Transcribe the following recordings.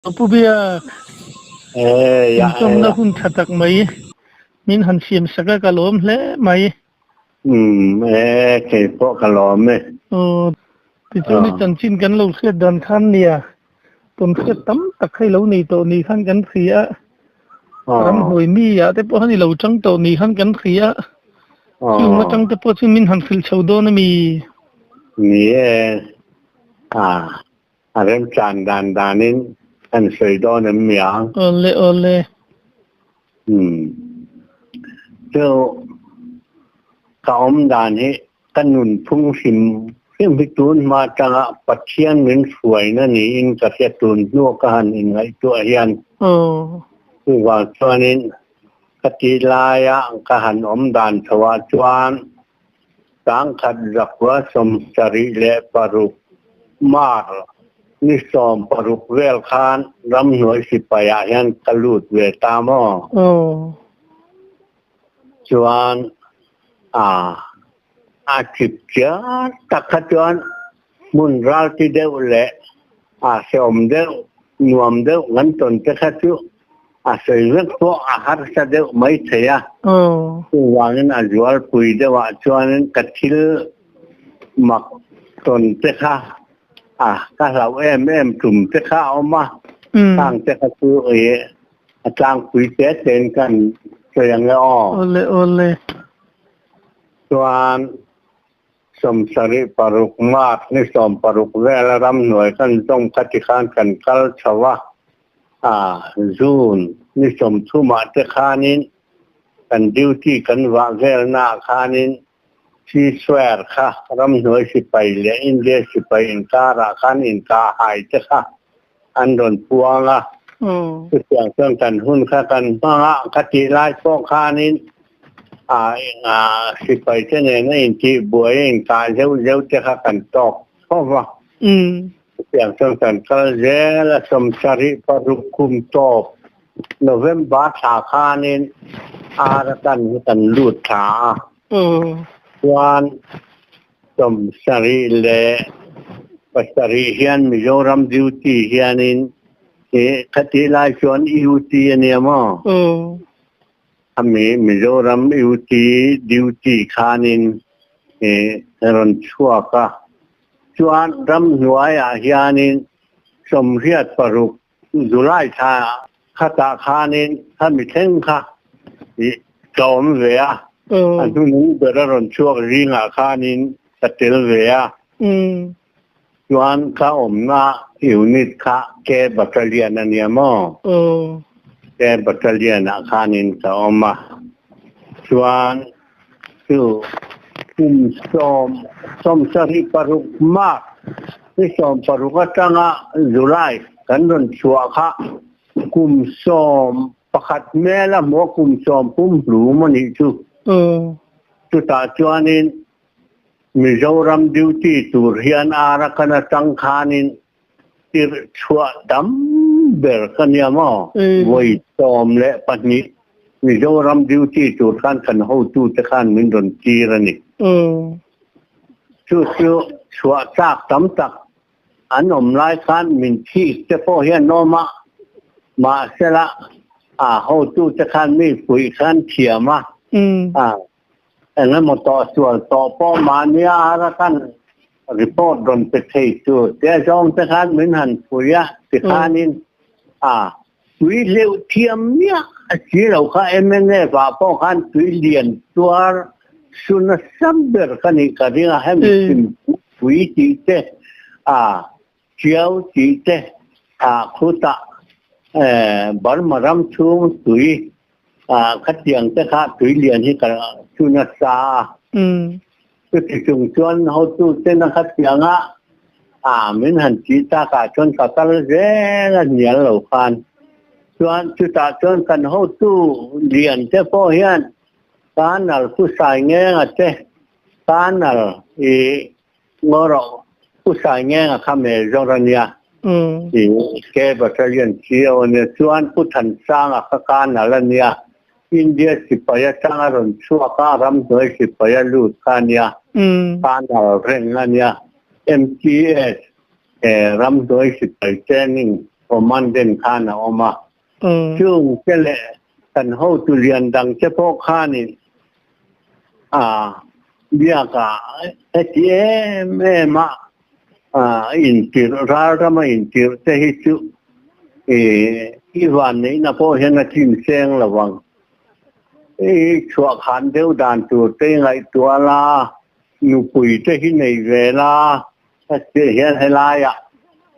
Pu Biak, inkawmna hun tha tak mai min han siam sak a, ka lawm hle mai. Umm e, kei pawh ka lawm e. Aw, tichuan i chanchin kan lo hriat dan khan nia, tawn hriat tam tak kha i lo nei tawh ni khan kan hria a, ramhnuai mi ah te pawh khan i lo chang tawh ni khan kan hria a, chung atang te pawh chu min han hrilh chho dawn a mi? Ni e, a. A remchan dan danin kan sawi dawn em mi ang? Awle awle. Umm. Chu ka awm dan hi ka nunphung hrim hrim hi tun hma atanga Pathian min hruaina niin ka hria tun hnu ka han inngaihtuah hian. Aw. Chuvang chuanin ka tih laia ka han awm dan chhoah chuan Sangkhat zakua 76 Mar ni 16 vel khan ramhnuai sipaiah hian ka lut ve ta maw? Aw. Chuan a a chip chiar tak kha chuan hmun ralti deuh leh a hrehawm deuh, nuam deuh kan tawn te kha chu a sawi vek pawh a harsa deuh mai thei a. Chuvangin a zualpui deuhah chuanin ka thil mak tawn te kha a ka hlauh em em tum te kha a awm a, khang te kha chu ih a tlangpui te tein kan sawi ang e aw. Awle awle. Chuan 76 March ni 16 vela ramhnuai kan zawm kha tikhan kan kal chho a, a June ni 30 ah te khanin kan duty kan vah velna ah khanin Ceasefire kha ramhnuai sipai leh India sipai inkarah khan inkahhai te kha an rawn puang a, chutiang chuan kan hun kha kan hmang a, ka tih lai pawh khanin sipai te nena intihbuai a inkah zeuh zeuh te kha kan tawk tho va, chutiang chuan kan kal zel a, 76 kum tawp November thla khanin Arakan hi kan lut thla a, chuan 77 hian Mizoram duty hianin i khatih lai chuan UT a nia maw? Ami Mizoram UT duty khanin i rawn chhuak a. Chuan ramhnuaiah hianin 86 July thla khatah khanin khami thleng kha i ka awm ve a, a hnunung ber a rawn chhuak zingah khanin ka tel ve a. Chuan ka awmna unit kha K Battalion a nia maw? K Battalion ah khanin ka awm a. Chuan chu kum 76 March ni 16 atanga July kan rawn chhuah kha kum 11 hmel a hmuh a, kum sawm pumhlum a nih chu. Chutah chuanin Mizoram duty tur hian Arakan atang khanin tirh chhuah tam ber ka nia maw? Vawi 12 Mizoram duty tur khan kan hotute khan min rawn tir a ni. Chu chu chhuah chak tam tak an awm lai khan min thik te pawh hian awm a, mahsela a hotute khan mi puih khan thiam a, Eng emaw tawh sual tawh pawh mahnia Arakan report rawn pe thei tur te zawng te khan min han pui a, tikhanin a tui hleuh thiam miah a si lo kha mnf ah pawh khan tui lian tuar sun nasa ber ka nih ka ring a, hemi chim pui tih te a Chiau tih te a khutah Burma ram chhung tui khatiang te kha tui lian hi ka chu nasa a. Chuti chung chuan hotu tena khatianga min han tih takah chuan ka kal zel a hnial lo khan. Chuan chutah chuan kan hotu lian te pawh hian Kanal Pu Saingenga te, Kanal i Ngaw rawh, Pu Saingenga kha Major a nia, i K Battalion CO a nia, chuan Pu Thansanga kha Colonel a nia, India sipai atanga rawn chhuak a, ramhnuai sipai a lut kha a nia, Colonel reng a nia, MTS ramhnuai sipai training. Commandant khan a awm a. Chung te leh kan hotu lian dang te pawh khanin a biaka heti em em a intirh ral rama intirh te hi chu i vanneihna pawh hian a chin seng lo ang. I chhuah khan deuh dan tur te i ngaihtuah la, nupui te hi nei ve la, heti hian helaiah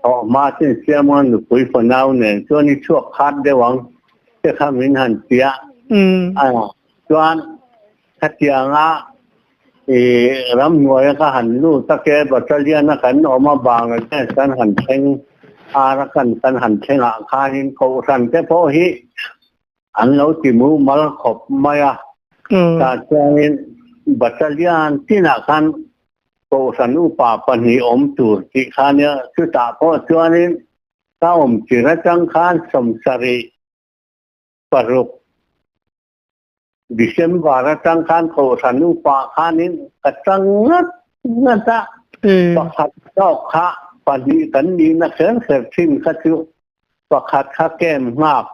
thawhhma chin siam anga nupui fanau nen chuan i chhuak khat deuh ang te kha min han tia a, chuan khatianga i ramhnuaia ka han lut a ke battalion a kan awm a Bangladesh kan han thleng Arakan kan han thlengah khanin kohhran te pawh hi An lo ti mumal khawp mai a, tah chuanin battalion tinah khan kohhran upa pahnih awm tur tih kha nia, chutah pawh chuanin ka awm tir atang khan sawmsarih paruk December atang khan kohhran upa khanin ka chang ngat ngat a, pakhat zawk kha pahnih kan nihna kher kher thin kha chu pakhat kha camp nghak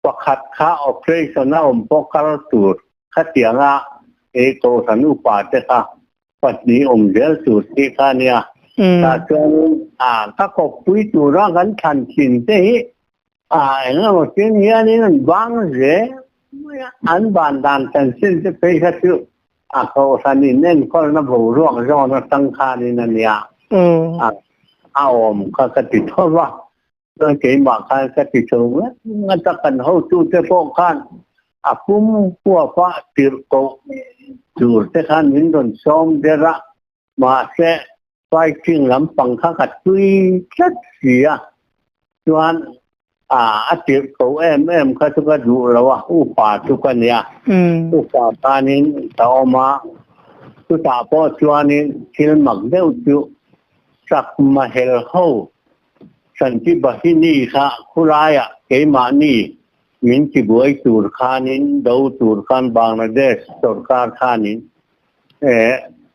Pakhat kha operation a awm pawh kal tur khatianga ei kohhran upa te kha pahnih awm zel tur tih kha a nia. Tah chuanin a ka kawppui tura kan thlan thin te hi a eng emaw tin hianin an bang zel mai a, an ban dan chanchin te phei kha chu a kohhran in enkawlna boruak zawn atang khanin a nia. A awm kha ka ti tho va. Chuan keimah khan ka ti tho ngat ngat a, kan hotute pawh khan a pum huapa tirh koh tur te khan min rawn sawm der a, mahse fighting lampang kha ka tui tlat si a, chuan a tirh koh em em kha chu ka duh lo a, upa chu ka nia, upa khanin ka awm a, chutah pawh chuanin thil mak deuh chu chakma hel ho Shanti Bahini kha khulaiah keimahni min tibuai tur khanin do tur khan Bangladesh sorkar khanin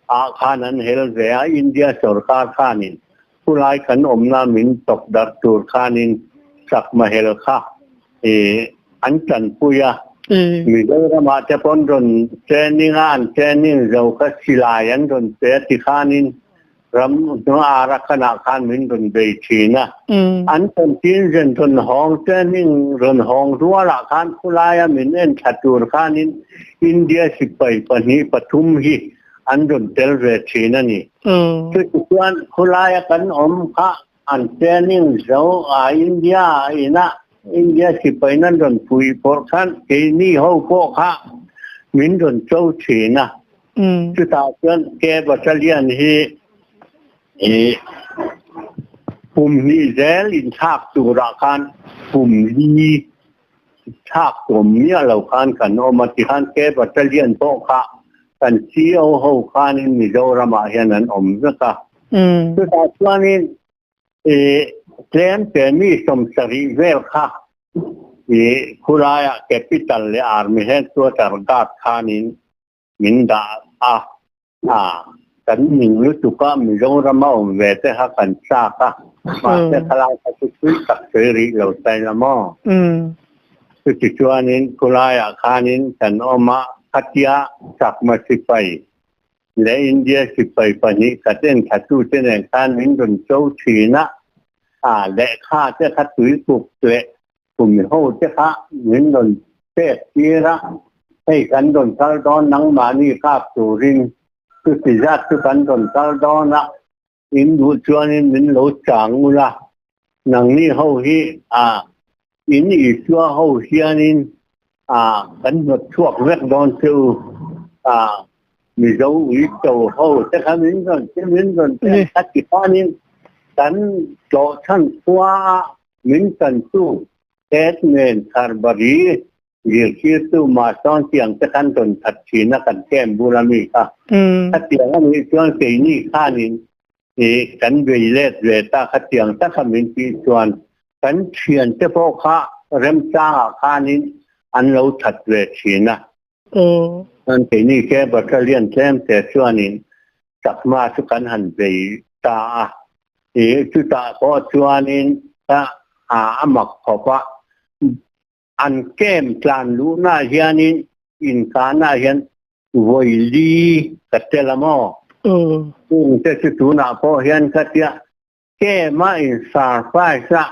ah khan an hel ve a, India sorkar khanin khulai kan awmna min tawp darh tur khanin chakma hel kha an tanpui a. Mizoramah te pawn rawn training a, an training zo kha silai an rawn pe a ti khanin Ram hnuai Arakan-ah khan min rawn bei thin a. An contingent rawn hawng training rawn hawng rualah khan khulaia min en thla tur khanin India sipai pahnih pathum hi an rawn tel ve thin a ni. Chuti chuan khulaia kan awm kha an training zo a India inah India sipai nan rawn puih pawh khan keini ho pawh kha min rawn cho thin a. Chutah chuan K Battalion hi kum hnih zel inthlak turah khan kum li thlak tum miah lo khan kan awm a, tikhan K Battalion pawh kha kan CO ho khanin Mizoramah hian an awm vek a. Chutah chuanin Tlem te mi sawmsarih vel kha i khulaiah Capital leh Army Headquarter Guard khanin min dah a, a kan ning lutuk a, Mizoram a awm ve te kha kan chak a, mahse khalai kha chu tui tak sawi rih lo sai la maw? Chuti chuanin khulaiah khanin kan awm a, khatia chakma sipai leh India sipai pahnih khat en thlatute nen khan min rawn cho thin a, a lehkha te kha tuikuk leh Kum ho te kha min rawn pek tir a, hei kan rawn kal dawn nangmahni kap turin chuti zat chu kan rawn kal dawn a, in duh chuanin min lo chang ula, nangni ho hi a in Isua ho hianin a kan hnawt chhuak vek dawn che u a, Mizo uicho ho te kha min rawn min rawn pek a ti khanin kan tlawhchhan khua a Min tantu Headman Kharbari zirtirtu Masawn tiang te khan rawn that thin a kan camp bul a mi kha. Khatiang a nih chuan keini khanin kan bei let ve ta khatiang taka min tih chuan kan thiante pawh kha remchangah khanin an lo that ve thin a. Chuan keini ke battalion tlem te chuanin chakma chu kan han bei ta a. Chutah pawh chuanin ka. A mak khawp a. An camp tlan luhnaah hianin inkahnaah hian vawi li ka tel a maw? Chung te chu tunah pawh hian ka tia camp a in surprise a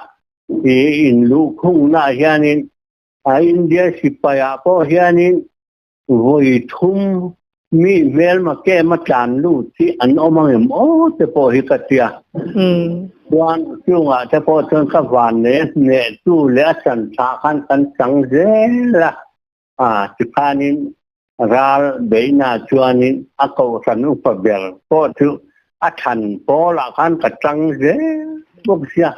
i in luhkhungnaah hianin a India sipaiah pawh hianin Vawi thum mi hmelma kem a tlan lut hi an awm ang em aw te pawh hi ka tia. Chuan chungah te pawh chuan ka van leh hneh tu leh a chan thlah khan kan chang zel a, a tikhanin ral beihna chuanin a kohhran upa ber pawh chu a thlan pawlah khan ka tang zel bawk sia.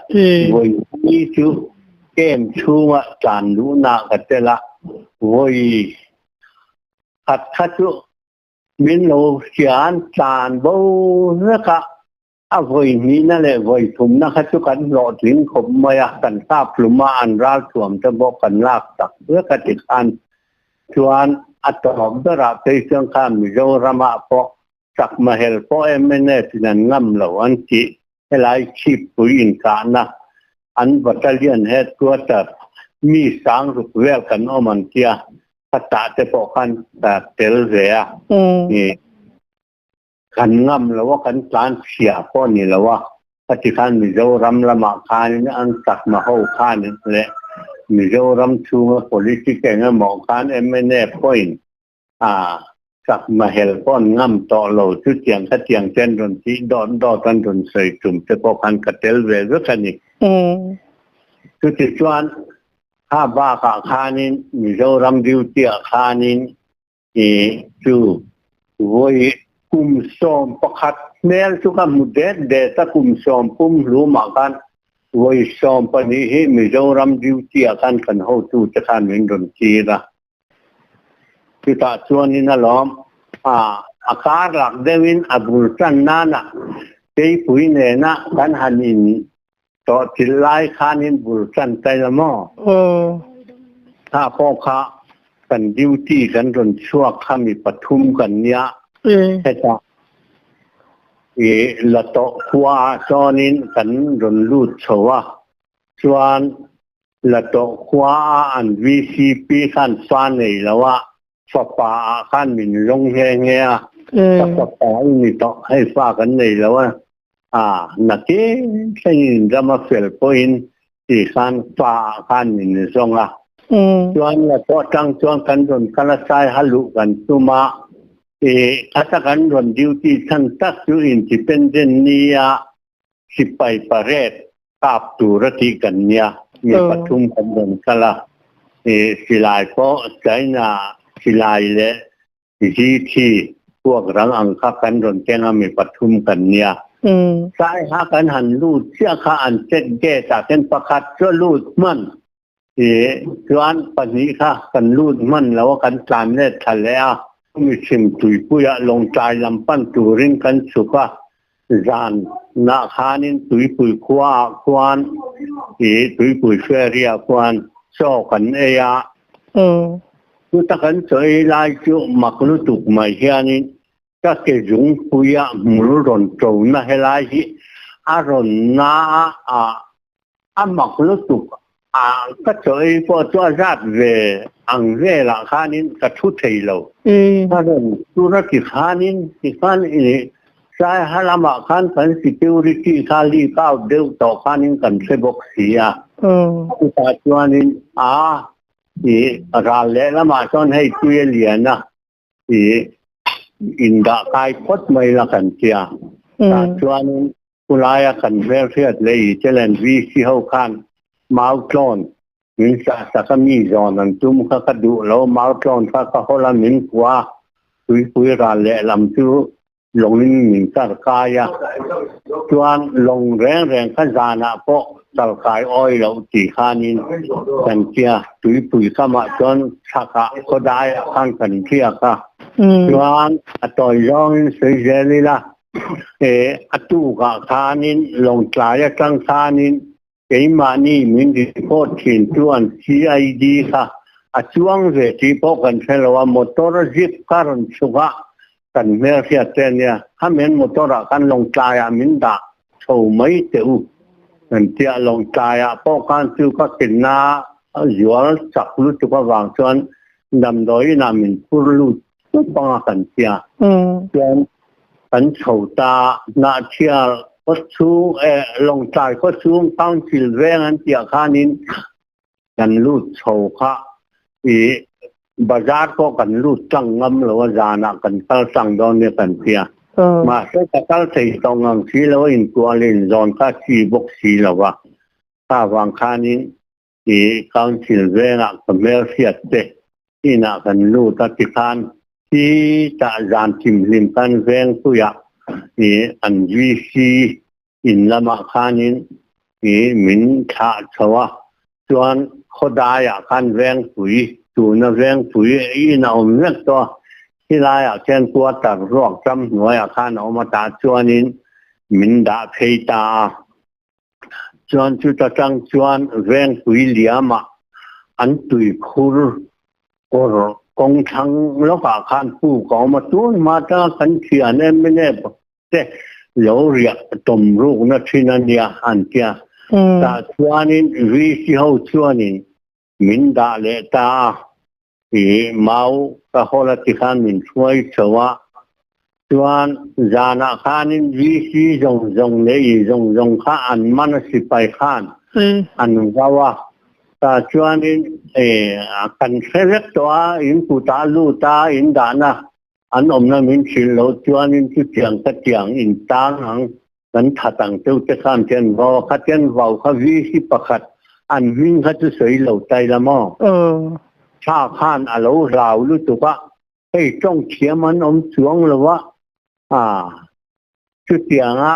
Vawi hi chu kem chhunga tlan luhna ka tel a, vawi khat kha chu min lo hrian tlan bo vek a, a vawi hnihna leh vawi thumna kha chu kan hlawhtling khawp mai a, kan hlap hlum a, an ralthuam te bawk kan lak tak vek a tikhan chuan a tawp berah phei chuan kha Mizoramah pawh Chakma hel pawh mnf in an ngam lo an tih helai chhippui inkahna an battalion headquarter mi sang ruk vel kan awm an tia khatah te pawh khan ka tel ve a kan ngam lo a kan tlan chhia pawh ni lo a khati khan Mizoram lamah khanin an chakma ho khan leh Mizoram chhunga politic engemaw khan mnf pawhin A, chakma hel pawh an ngam tawh lo, chutiang khatiang te an rawn tih dawt dawt an rawn sawi tum te pawh khan ka tel ve vek a ni. Chuti chuan kha bakah khanin Mizoram duty ah khanin i chu vawi kum 11 hmel chu ka hmu det det a, kum sawm pum hlumah khan vawi 12 hi Mizoram duty ah khan kan hotute khan min rawn tir a. Chutah chuanin alawm a a kar lak deuhin a bul tan nana keipui nena kan han in tawh thil lai khanin bul tan ta ila maw? Kha pawh kha kan duty kan rawn chhuak kha mi pathum kan nia hetah i la tawh khua ah chuanin kan rawn lut chho a chuan La tawh khua a an VCP khan fa nei lo a, fapa ah khan min zawng nghe nghe a, ka fapa i ni tawh, hei fa kan nei lo a, a nakin thlengin in ram a fel pawhin ti khan fa ah khan min zawng a. Chuan la tawh atang chuan kan rawn kal a sai ha luh kan tum a, i khata kan rawn duty chhan tak chu independent ni a sipai parade kap tur a tih kan nia, mi pathum kan rawn kal a, i silai pawh China silai leh GT puak rang ang kha kan rawn keng a, mi pathum kan nia. Saiha kan han lut chiah kha an check gate ah khin pakhat chu a lut hman, i chuan pahnih kha kan lut hman lo a, kan tlan let thla leh a. Chumi chhim tuipuiah Lawngtlai lam pan turin kan chhuk a, zan nah khanin tuipui khuaah khuan i tuipui ferry ah khuan chaw kan ei a. Chuta kan chaw ei lai chu mak lutuk mai hianin ka ke zungpuia hmul rawn ṭona helai hi a rawn na a, A mak lutuk a, ka chaw ei pawh chu a zat ve ang velah khanin ka thu thei lo. Ka rawn tur a ti khanin tikhan i Saiha lamah khan kan security kha leak out deuh tawh khanin kan hre bawk si a. Chutah chuanin a i ral lehlamah chuan hei tui a lian a, i indah kai phawt mai la kan tia. Tah chuanin Khulaia kan hmelhriat leh i challenge VC ho khan Mautlawn min sahsak a mi zawn an tum kha ka duh lo, Mautlawn kha ka hawl a min kuah a, tuipui ral lehlam chu lawngin min kar kai a, chuan lawng reng reng kha zanah pawh kal kai awi loh tih khanin kan tia, tuipui kamah chuan chhakah khawdaiah khan kan riak a, chuan a tawi zawngin sawi zel ila. A tukah khanin Lawngtlai atang khanin keimahni min report thin chu an CID kha a chuang ve tih pawh kan hre lo a, motor zip kha rawn chhuk a, kan hmelhriat te a nia, khami an motor ah khan Lawngtlaiah min dah chho mai teh u Kan tia Lawngtlai ah pawh khan chu ka kinna zual chak lutuk avang chuan damdawi inah min phur lut tup anga kan tia. Chuan kan chho ta Hnahthial khaw chhung eh Lawngtlai khaw chhung Council veng an tih ah khanin kan lut chho kha i bazar pawh kan lut tlang ngam lo a zanah kan kal tlang dawn nia kan tia. Mahse ka kal thei tawh ngang si lo a inkualin zawn kha chi bawk si lo va. Kha vang khanin i council vengah ka hmelhriat te inah kan lut a tikhan hi tah zan thimhlim khan vengpuiah i an VC in lamah khanin i min thlah chho a chuan khawdaiah khan vengpui tuna vengpui in a awm vek tawh a khilaiah khian quarter ruak ram hnuaiah khan a awm a tah chuanin min dah phei ta a. Chuan chuta tang chuan vengpui liamah an tuikhur kawr kawng thlang lawkah khan puk a awm a, tun hma atanga kan thian mnf te lo riah tawm rukna thin a nia an tia. Tah chuanin VC ho chuanin min dah leh ta a, i mau ka hawl a ti khan min hruai chho a, chuan zanah khanin VC zawng zawng leh i zawng zawng kha an man a sipai khan an vau a, tah chuanin kan hre vek tawh a, in kutah lut a in dahna an awmna min hrilh loh chuanin chutiang ka tiang in tang ang kan that ang deuh te khan tian vau a kha tian vau kha VC pakhat an hming kha chu sawi lo tai la maw tha khan a lo hlau lutuk a hei tawng thiam an awm chuang lo a a chutianga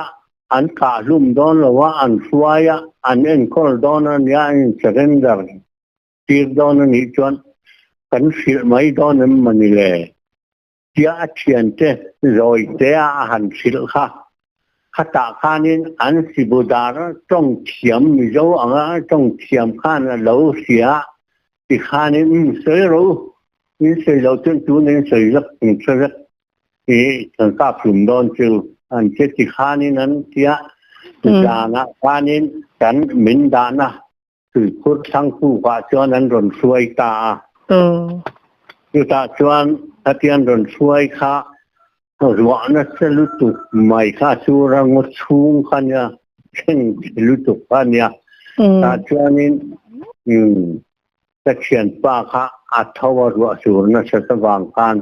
an kah hlum dawn lo a an hruai a an enkawl dawn a nia an in surrender tir dawn a nih chuan kan hrilh mai dawn em mawni le? Tia a thiante zawi tea a han hrilh kha. Khatah khanin an Sibudar tawng thiam Mizo anga tawng thiam khan a lo hria ti khanin umm sawi rawh u, in sawi loh chuan tun in sawi vek in hre vek i kan kap hlum dawn chu an che ti khanin an tia zanah khanin kan min dahna Tuikhur thlangpukah chuan an rawn hruai ta a. Chutah chuan khatiang rawn hruai kha ruah nasa lutuk mai kha chu rangaw chhung kha nia, thleng chhe lutuk kha nia. Tah chuanin ka thianpa kha a tho a ruah sur nasa ta vang khan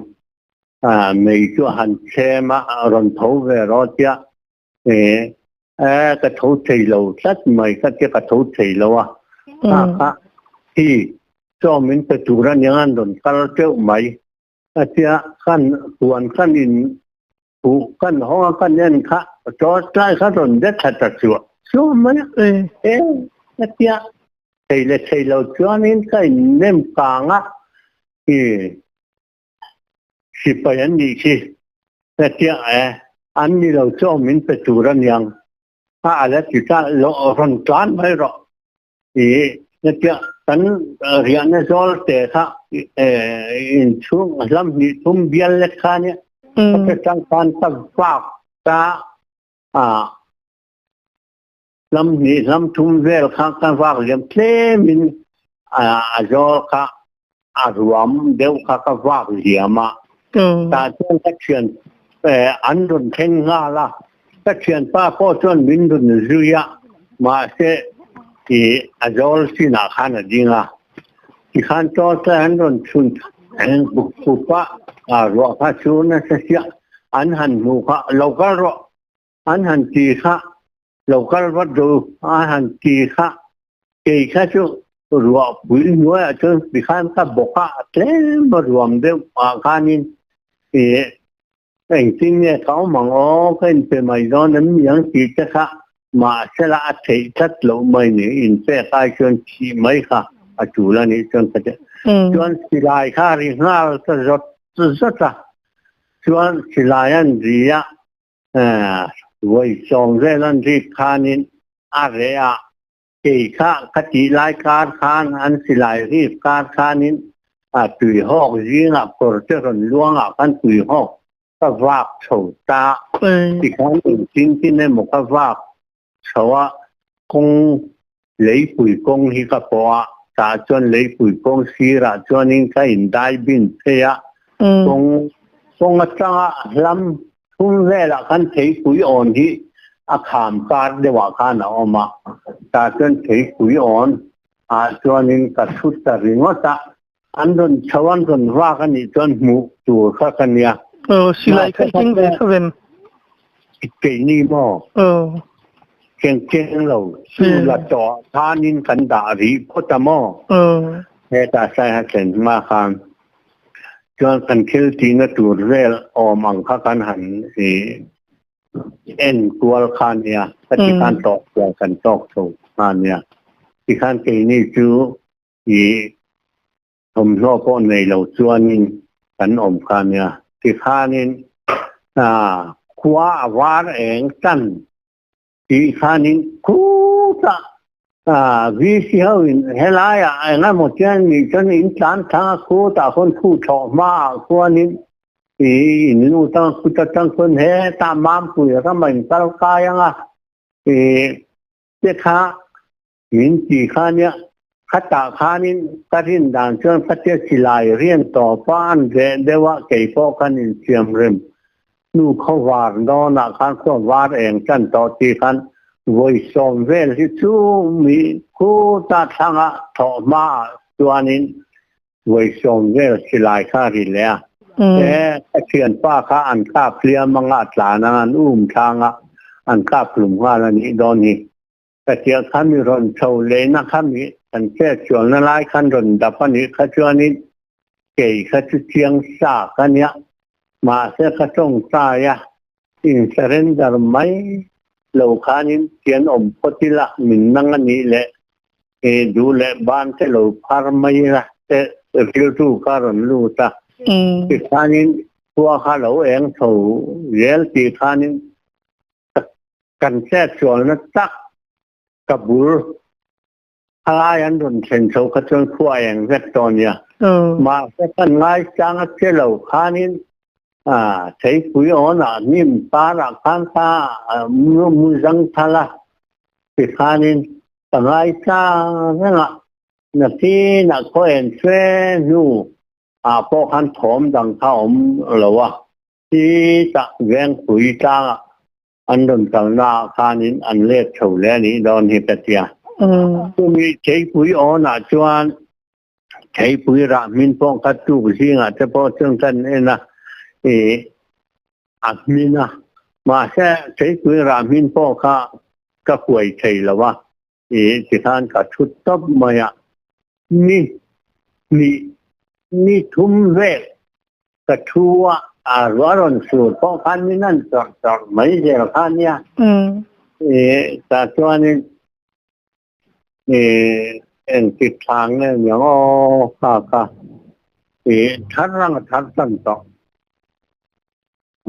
mei chu a han thlem a, a rawn tho ve rawh tia E, ka tho thei lo tlat mai ka tia ka tho thei lo a. Kha kha hi chaw min pe tur a niang an rawn kal teuh mai. A tia kan puan kan in huh kan hawng a kan en kha torch lai kha rawn de thla ta chuah chuah mai a. E, a tia thei leh thei lo chuanin ka in nem kang a. I Sipai an nih khi hetiang e an ni lo chaw min pe tur a niang a a la ti ta lo rawn tlan mai rawh i hetiang kan riahna zawl te kha inchhung hlam hnih thum bial lek kha nia ka tang khan ka vak ta a Hlam hnih hlam thum vel kha ka vak liam tlemin a zawl kha a ruam deuh kha ka vak liam a. Tah chuan ka thian an rawn thleng nghal a. Ka thianpa pawh chuan min rawn zui a, mahse i a zawl chinah khan a ding a. Tikhan chaw te an rawn chhun buk pup a, ruah kha chu nasa chiah an han hmuh kha lo kal rawh An han ti kha lo kal vat rawh u, a han ti kha kei kha chu ruahpui hnuaiah chuan tikhan ka bawk a, tlem a ruam deuh ah khanin ih engtin nge ka awm ang aw ka inpe mai dawn em niang tih te kha mahsela a theih tlat loh mai ni, inpek ai chuan thih mai kha a tul a nih chuan ka ti. Chuan silai kha a ri nghal ta zawt zawt a, chuan silai an ri a, Vawi sawm vel an rik khanin a reh a, kei kha ka tih lai kar khan an silai rik kar khanin tuihawk zingah kawr te rawn luangah khan tuihawk ka vak chho ta tikhan engtin tin emaw ka vak chho a. Kawng leipui kawng hi ka pawh a, tah chuan leipui kawng sirah chuanin ka indai bin phei a, kawng kawng atanga hlam thum velah khan theipui awn hi a kham kar deuhah khan a awm a, tah chuan theipui awn ah chuanin ka thu ta ringawt a, an rawn chho an rawn vak a nih chuan hmuh tur kha ka nia. Aw, silai kha i keng ve tho em? Keini maw? Aw. Keng keng lo, chu la tawh khanin kan dah rih phawt a maw? Aw. Hetah sai ha thlen hma khan chuan kan thil tihna tur vel awm ang kha kan han i en kual kha nia, ka ti khan tawk kual kan tawk tho kha nia. Tikhan keini chu i thawmhnaw pawh nei lo chuanin kan awm kha nia. Tikhanin khua a var eng tan tih khanin khutah VC ho in helaiah eng emaw chian nih chuan in tlan thang a khutah khawn thu thlawh hmaah khuanin i in lut ang kut atang chuan hetah Mampui rama in kal kai ang a i te kha Min ti kha nia, khatah khanin ka rin dan chuan khatia silai rian tawpa an reh deuh a, kei pawh khan insiam rem hnu khawvar dawnah khan khua var eng tan tawh tih khan vawi sawm vel hi chu mi khuta thlanga thawh hmaah chuanin vawi sawm vel silai kha a ri leh a. He ka thianpa kha an kap hliam anga a tlan anga an um thlang a, an kap hlum nghal a nih dawn hi. Ka tia kha mi rawn chho lehna kha mi kan chet chuanna lai khan rawn dap a nih kha chuanin kei kha chu chiang sa ka nia. Mahse ka tawngtai a, in surrender mai lo khanin tian awm phawt ila min nang a nih leh e duh leh ban te lo phar mai ila te rilru kha rawn lut a. Tikhanin khua kha lo eng chho zel tih khanin Kan chet sualna tak ka bul khalai an rawn thlen chho kha chuan khua a eng vek tawh nia. Mahse kan ngaichang a che lo khanin theipui awnah hnim parah khan kha mu zang thal a tikhanin ka ngaichang reng a, nakinah khaw en fe hnu ah pawh khan thawm dang kha a awm lo a. Hi tak Vengpui tlangah an rawn kalnaah khanin an let chho leh a nih dawn hi ka tia. Chumi Theipui awnah chuan Theipui rah hmin pawh kha tuk zingah te pawh chuan kan en a, i a hmin a. Mahse Theipui rah hmin pawh kha ka huai thei lo a, i tikhan ka thut tawp mai a. Ni hnih ni thum vel ka thu a, a ruah rawn sur pawh khan min han chawrh chawrh mai zel kha nia. I tah chuanin i engtik thlang nge niang aw kha kha i thar rang a thar tan tawh.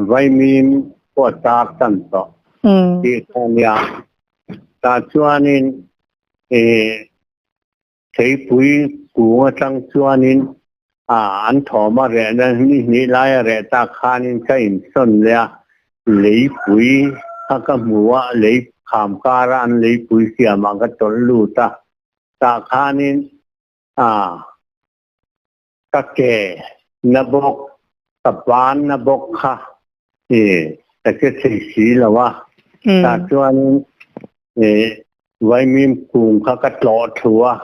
Vaimim pawh a tar tan tawh tih kha nia. Tah chuanin i Theipui kung atang chuanin an thawm a rehna ni hnih lai a reh tak khanin ka insawn leh a, leipui kha ka hmu a, lei kham kara an leipui siamah ka tawlh lut a, tah khanin ka ke na bawk, ka ban na bawk kha i ka che thei si lo a, tah chuanin i vaimim kung kha ka tlawh thlu a,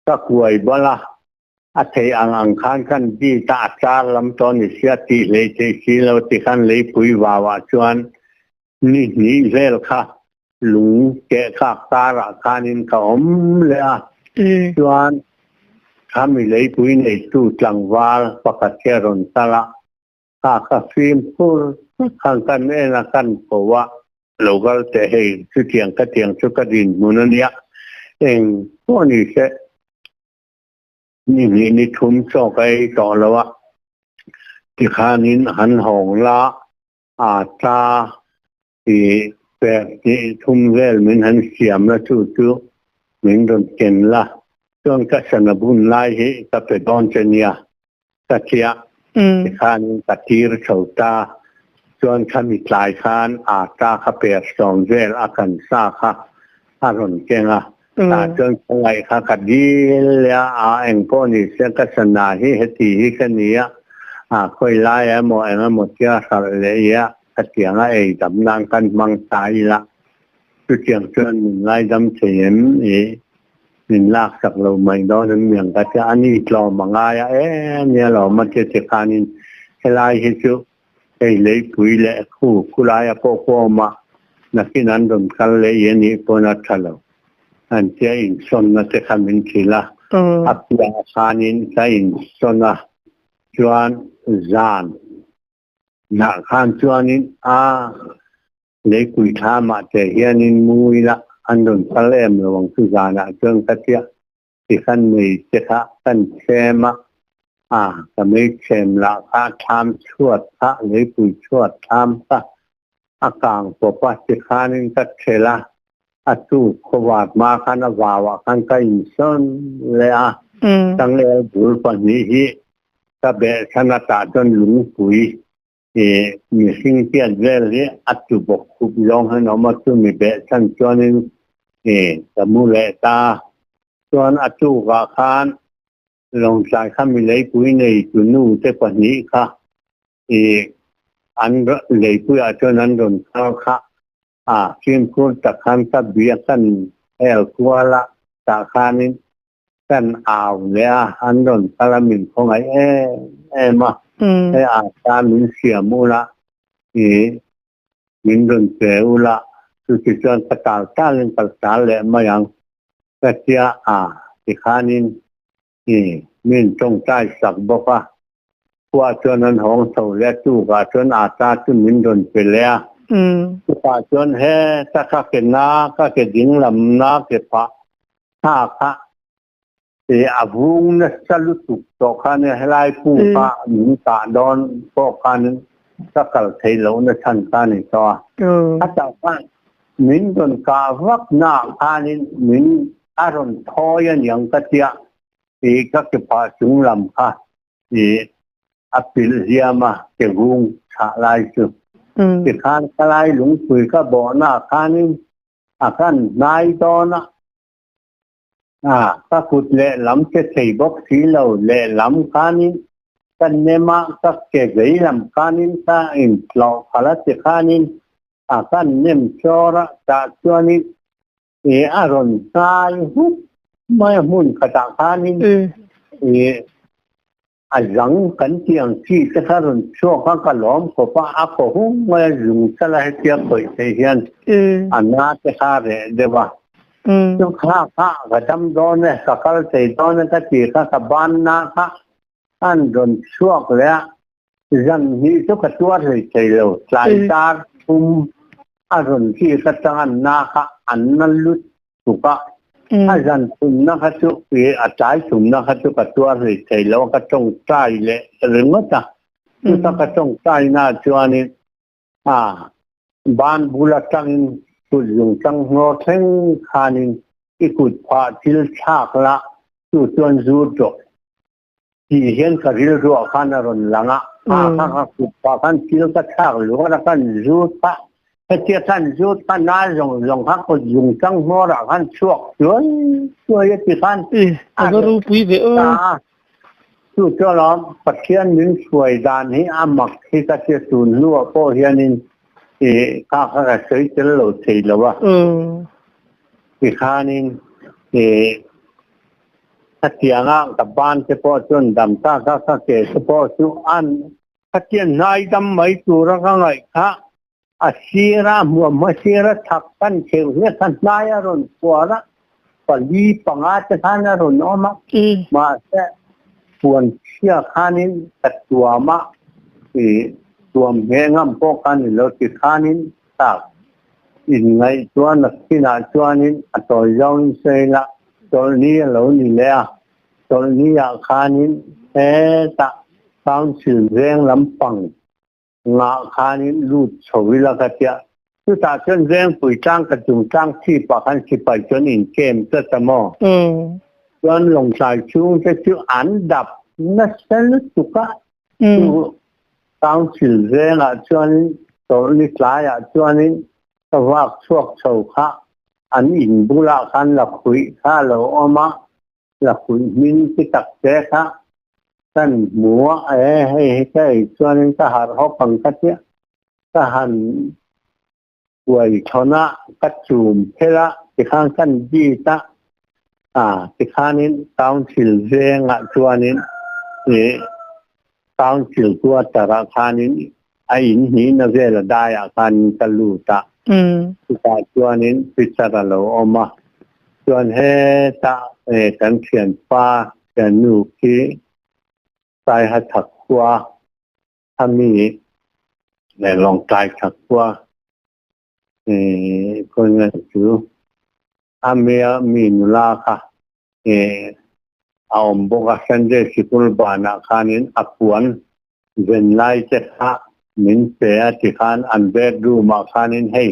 ka kuai bal a, a thei ang ang khan kan bit a, a char lam tawh ni sia tih hlei thei si lo ti khan leipui vauah chuan ni hnih vel kha lung keh kak karah khanin ka awm leh a, chuan khami leipui neitu tlangval pakhat hi a rawn kal a, kha ka fimkhur khan kan en a kan ko a, lo kal teh hei chutiang ka tiang chu ka dinhmun a nia, eng pawh ni se ni hnih ni thum chaw ka ei tawh lo a, tikhanin han hawng la a ta i pek hnih thum vel min han siam la chu chu min rawn ken la chuan ka sana bun lai hi ka pe dawn che nia ka tia tikhanin ka tir chho ta chuan khami tlai khan a ta kha per sawm vel a kan sa kha. a rawn keng a. Tah chuan ka ngaih kha ka dil leh a, a eng pawh ni se ka sana hi heti hi ka ni a, a khawi lai emaw eng emaw tia hralh leh i a, khatiang a ei dam nan kan hmang ta ila. Chutiang chuan min ngaidam thei em i min laksak lo mai dawn em niang ka tia, a ni tlawm a ngai a em nia lawm a tia tikhanin helai hi chu hei leipui leh khu khulaia pawh khu a awm a, nakin an rawn kal leh i anih pawn a tha lo an tia insawnna te kha min hrilh a, a piah khanin ka insawn a chuan zan nah khan chuanin a Leipui thlamah te hianin mu ila an rawn kal em lo ang chu zanah chuan ka tia tikhan mei te kha kan chhem a, a ka mei chhem lah kha thlam chhuat kha leipui chhuat thlam kha a kang pawp a tikhanin ka thelh a, a tuk khawvat hma khan a vauah khan ka insawn leh a, changel bul pahnih hi ka behchhan atah chuan lungpui I mihring tiat vel hi a tu bawk khup zawng hian a awm a, chumi behchhan chuanin i ka mu leh ta. Chuan a tukah khan Lawngtlai kha mi leipui nei tu nu te pahnih kha i an leipuiah chuan an rawn kal kha a, fimkhur tak khan ka bia kan hel kual a, tah khanin kan au leh a, an rawn kal a min khawngaih em em a, hei a ta min siam ula i min rawn pe ula chuti chuan ka tal talin ka tal leh mai ang ka tia a tikhanin i min tawngtai sak bawk a, khua chuan an hawng chho leh a tukah chuan a ta chu min rawn pe leh a, chutah chuan he ta ka ke na ka ke dinglam na ke phah Hna kha i a vung nasa lutuk tawh khan helai pu kha min kah dawn pawh khan ka kal thei lo na chhan kha a ni tawh a. A tah khan min rawn kah vak na khanin min a rawn thawi a niang ka tia i ka ke phah chung lam kha i a pilh hliam a ke vung chhah lai chu. Tikhan ka lai lungpui ka bawhna khanin A kan hnai dawn a, a ka kut lehlam che thei bawk si lo, lehlam khanin ka nem a, ka ke vei lam khanin ka intlawh khalh a ti khanin a kan nem chawr a, tah chuanin i a rawn hnai hup mai a hmun khatah khanin i A zang kan tih ang chi te kha rawn chhuak a, ka lawm khawp a, a khaw hung mai a, zung chala hetia khawih theih hian a na te kha a reh deuh a. Chu kha kha ka dam dawn e, ka kal thei dawn e ka tih kha ka ban na kha an rawn chhuak leh a, zan hnih chu ka tuar hlei thei lo, tlai dar thum a rawn tih ka chang a na kha an na lut tuk a, a zan thumna kha chu i a tlai thumna kha chu ka tuar hlei thei lo a, ka tawngtai leh ringawt a, chuta ka tawngtai na chuanin a ban bul atangin kut zung tang hnawr thleng khanin i kut phah thil thlak la chu chuan zu tawh Tih hian ka rilruah khan a rawn lang a, a kha ka kut pah khan thil ka thlak luar a, kan zut a, hetia kan zut kha na zawng zawng kha kut zung tang hmawrah khan chhuak chuai chuai a ti khan a va ropui ve aw. A, chu chu alawm Pathian min hruai dan hi a mak hi ka tia tun hnuah pawh hianin i kha kha ka sawi tel lo thei lo a, tikhanin i Khatianga ka ban te pawh chuan dam ta ka ka ke te pawh chu an khatiang hnai dam mai tura ka ngaih kha a sira hmuam hma sira thak kan theuh hle kha hnai a rawn phuar a, pali panga te khan a rawn awm a, mahse puan chhia khanin ka tuam a, i tuam hme ngam pawh kha ni lo ti khanin tak inngaihtuah nakinah chuanin a tawi zawngin sawi la. Chawlhni a lo ni leh a, chawlhni ah khanin hetah Council veng lampang ngah khanin lut chho ila ka tia. Chutah chuan Vengpui tlang ka chung tlang chhip ah khan sipai chuan in kem tlat a maw? Chuan Lawngtlai chhung te chu an dap nasa lutuk a, chu Council vengah chuanin chawlhni tlaiah chuanin ka vak chhuak chho kha. An in bulah khan lakhuih kha a lo awm a, lakhuih hming chi tak te kha kan hmu a, e hei hi ka ei chuanin ka harh hawk ang ka tia, ka han uai thawn a, ka chum phelh a, tikhan kan bit a, ah tikhanin council vengah chuanin ih council quarter ah khanin a in hnihna vel a daiah khanin ka lut a, chutah chuanin Peter a lo awm a, chuan hetah kan thianpa thiannu khi Saiha Thakhua a mi leh Lawngtlai Thakhua khawi chu a mia mi nula kha a awm bawk a, Sunday sikul banah khanin a puan ven lai te kha min pe a tikhan an bedroom ah khanin hei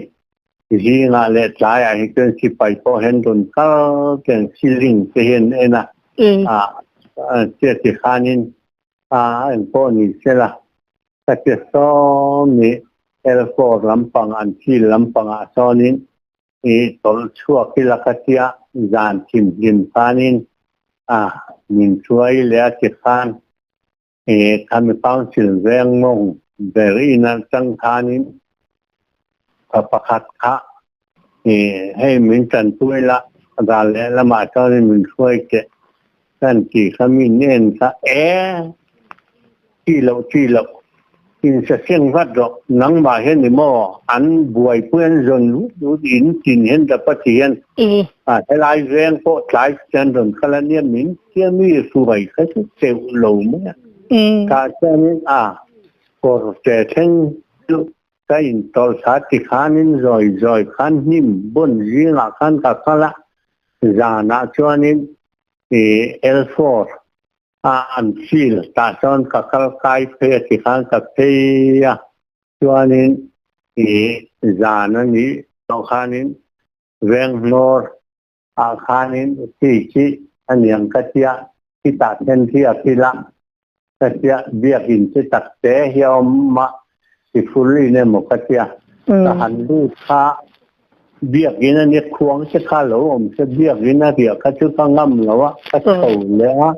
zingah leh tlaiah hi chuan sipai pawh hian rawn kal ten ceiling te hi an en a, a tikhanin a engpawh ni sela ka ti sawm i L4 lampang an thil lampangah sawnin i tawlh chhuak ila ka tia zan thimhlim khanin a min hruai leh a ti khan i khami council veng mawng ber in atang khanin ka pakhat kha i hei min tanpui la ral lehlamah chuanin min hruai teh kan ti kha mi nen kha e chi loh chi loh insaseng vat rawh nangmah hian ni maw an buaipui an zawn vut vut in tin hian dapa ti hian a helai veng pawh tlai chuan rawn kal a nia min tia mi hruai kha chu teuh lo mai a tah chuanin a kawr te thleng chu Ka intawlh thla ti khanin zawi zawi khan hnim bun zingah khan ka kal a, zanah chuanin i L4 a an field tah chuan ka kal kai phei a ti khan ka phei a, chuanin i zan a nih tawh khanin Venghnawr ah khanin khi khi a niang ka tia khitah then khi a phil a ka tia biakin chi tak te hi a awm a ti full in emaw ka tia ka han lut kha biakin a nia khuang che kha lo awm se biakin a riah kha chu ka ngam lo a ka chho leh a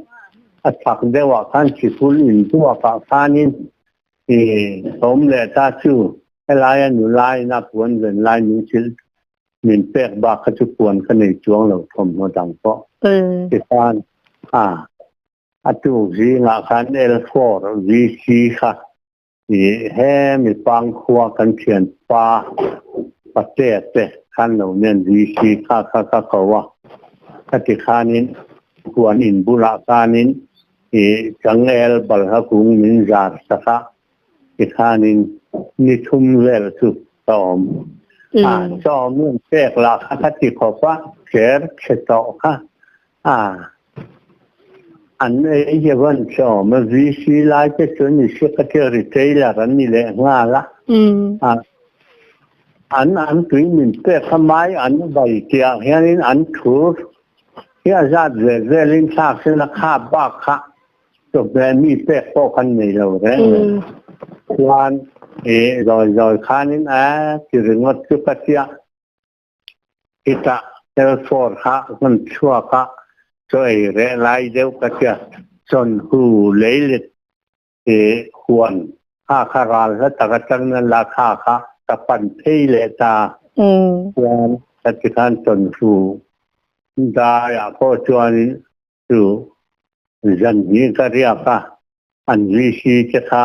a chhak deuh ah khan chi full in tuak ah khanin i awm leh ta chu helai a nula in a puan ven lai min hrilh Min pek bak kha chu puan ka nei chuang lo thawmhnaw dang pawh. Tikhan a a tuk zingah khan L4 VC kha i he mi pangkhua kan thianpa Patea te khan lo nen VC kha kha ka ko a. Khati khanin huan in bulah khanin i changel balhla kung min zar sak a. Tikhanin ni thum vel chu ka awm. A chaw min pek lah kha ka ti khawp a, cher chhe tawh kha a an ei hi van chawm a, VC lai te chu ni se ka tia retailer an ni leh nghal a. An an tui min pek kha mai an vai tiah hianin an thur hi a zat ve velin thlak sela kha bak kha Chawhmeh mi pek pawh kan nei lo reng reng. Chuan i zawi zawi khanin a ti ringawt chu ka tia. Khitah Telford kha kan chhuak a, chaw ei reh lai deuh ka tia. Chawnhu leilet i huan kha kha ral hla tak atangin a la kha kha ka pan phei leh ta. Chuan ka ti khan chawnhu daiah pawh chuanin Chu zan hnih ka riak a, an VC te kha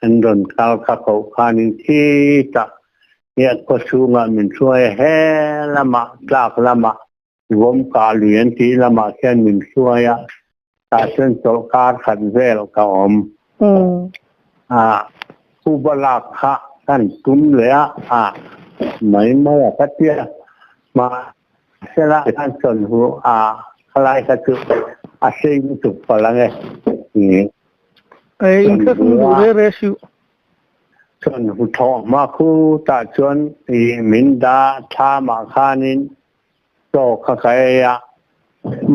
an rawn kal kha koh khanin khi tak hian khawchhungah min hruai a, he lamah tlak lamah Vawmka lui an tih lamah khian min hruai a, tah chuan chawlhkar khat vel ka awm. Phuba lak kha kan tum leh a, mai mai a ka tia. Mahsela an chawn hu a khalai kha chu a sei lutuk palh ang e. Ei in kha sum duh re re siu. Chawn hu thawh hma khu tah chuan i min dah thla mah khanin chaw kha ka ei a,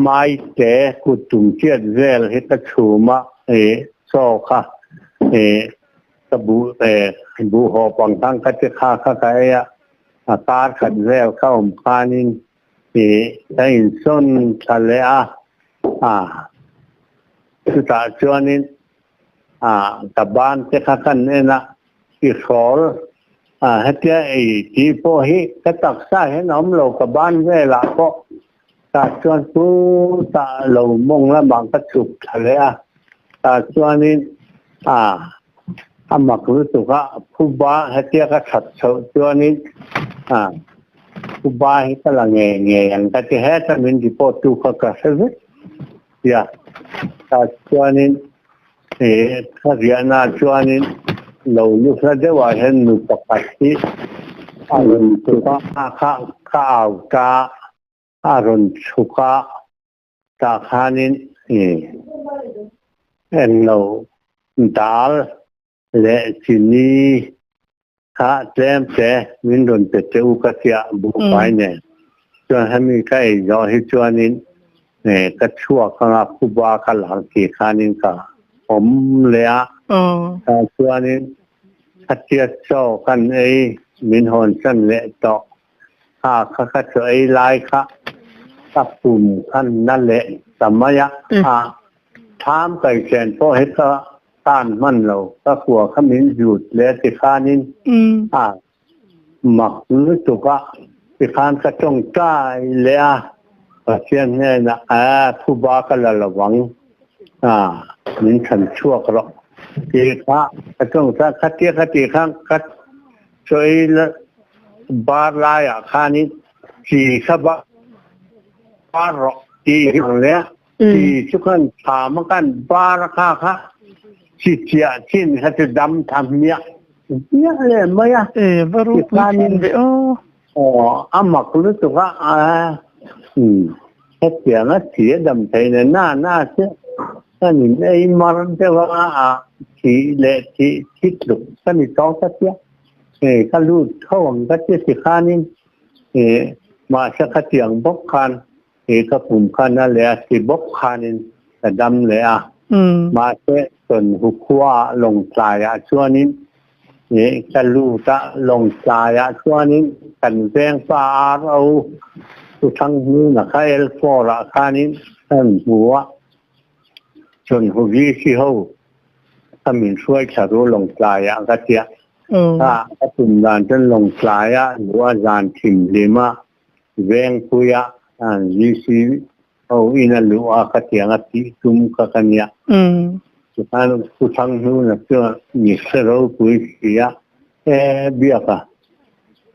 mai te kut tum chiat vel hi ka chhum a, i chaw kha i ka buh buh hawp ang khan ka ti kha kha ka ei a. A kar khat vel ka awm khanin ih ka insawn thla leh a, ah chutah chuanin ah ka ban te kha kan en a, i hrawl ah hetia ei tih pawh hi ka taksa hian a awm lo ka ban velah pawh tah chuan chutah lo mawng lamah ka chhuk thla leh a, tah chuanin ah A mak lutuk a, phuba hetia ka that chhoh chuanin phuba hi ka la ngei ngei ang ka ti heta min report tu kha ka hre vek sia. Tah chuanin ka riahna chuanin lo lu hla deuhah hian nu pakhat hi a rawn chhuk a, ka au ta a rawn chhuk a. Tah khanin englo dal leh chini kha tlem te min rawn pe che u ka tia buhfai nen. Chuan hemi ka ei zawh hi chuanin ka chhuak anga phuba ka lang tih khanin ka awm leh a. Tah chuanin khatia chaw kan ei min hawnsan leh tawh. Kha kha ka chaw ei lai kha ka pum khan na leh ta mai a, a tham kai chen pawh hi ka tan hman lo, ka kua kha min zut leh a tikhanin a mak lutuk a, tikhan ka tawngtai leh a, Pathian hnenah a phuba ka la lo ang, a min chhan chhuak rawh tih kha ka tawngtai khatia ka tih khan ka Chaw ei bar laiah khanin chi kha bar rawh tih hi ang le. Chi chu khan thlam a kan bar a kha kha chi chiah chin kha chu dam tha hmiah hmiah le mai a. E va ropui thin ve aw. Aw a mak lutuk a hetiang a chi a dam thei na na na che kan in ei mar deuh a a thih leh thih thi tluk ka ni tawk ta chiah e ka lut tho ang ka tia ti khanin e mahse khatiang bawk khan e ka pum khan a leh a si bawk khanin ka dam leh a mahse chawnhu khua ah lawngtlai ah chuanin e ka lut a lawngtlai ah chuanin kan vengpa RO Thuthanghnuna kha L4 ah khanin kan hmu a. Chun hu VC ho ka min hruai thla ru Lawngtlai ah ka tia. Kha ka tum dan chuan Lawngtlai ah luh a zan thim hlim a Vengpui ah VC ho in a luh a ka tiang a tih tum kha ka nia. Tikhan Pu Thanghnuna chuan mi hre ropui si a e biak a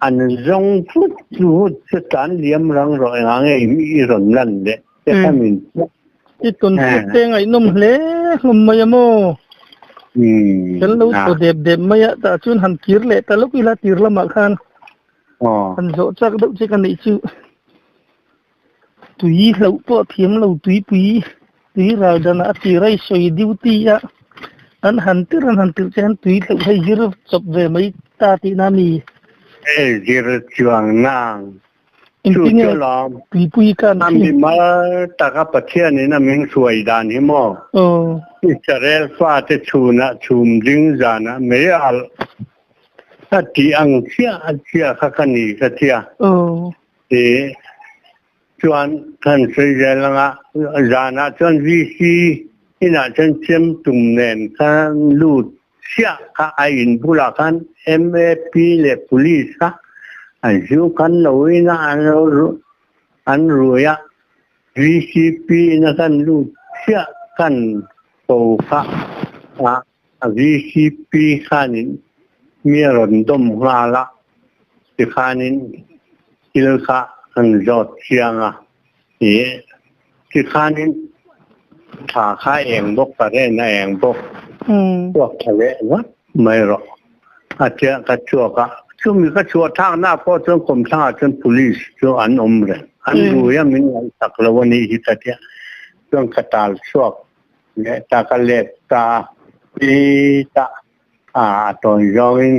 an zawng thut thut chu tlan liam rang rawh engah nge i rawn lan leh te kha min pawh. I tawn hriat te ngaihnawm hle hlawm mai a maw? Kan lo thaw dep dep mai a, tah chuan han kir leh ta lawk ila tir lamah khan han zawh chak deuh che ka neih chu tui hlauh pawh thiam lo tuipui tui ral danah a tir a i sawi duty a an han tir an han tirh che hian tui hlauh hei zir chawp ve mai ta tihna a mi? E zir chuang nang Chu chu lawm. Tuipui kan A mimal taka Pathianin a min hruai dan hi maw? Israel fate chhunah chhum ding zanah mei alh a tih ang chiah chiah kha ka ni ka tia. Ti chuan kan sawi zel anga zanah chuan VC inah chuan chem tum nen khan lut Chiah kha a in bulah khan MAP leh Police kha an ziu khan lo in a an lo an rui a, VCP in a kan lut chiah kan ko kha a VCP khanin mi a rawn dawm nghal a, tikhanin thil kha an zawt chiang a, ih tikhanin Thla kha eng bawk ka ren a eng bawk chhuak tha leh vat mai rawh a tia ka chhuak a chumi ka chhuah thlak na pawh chuan kawmthlang ah chuan police chu an awm reng an rui a min ngaihsak lo a nih hi ka tia chuan ka tal chhuak leh ta ka let ta a pi ta a tawn zawng in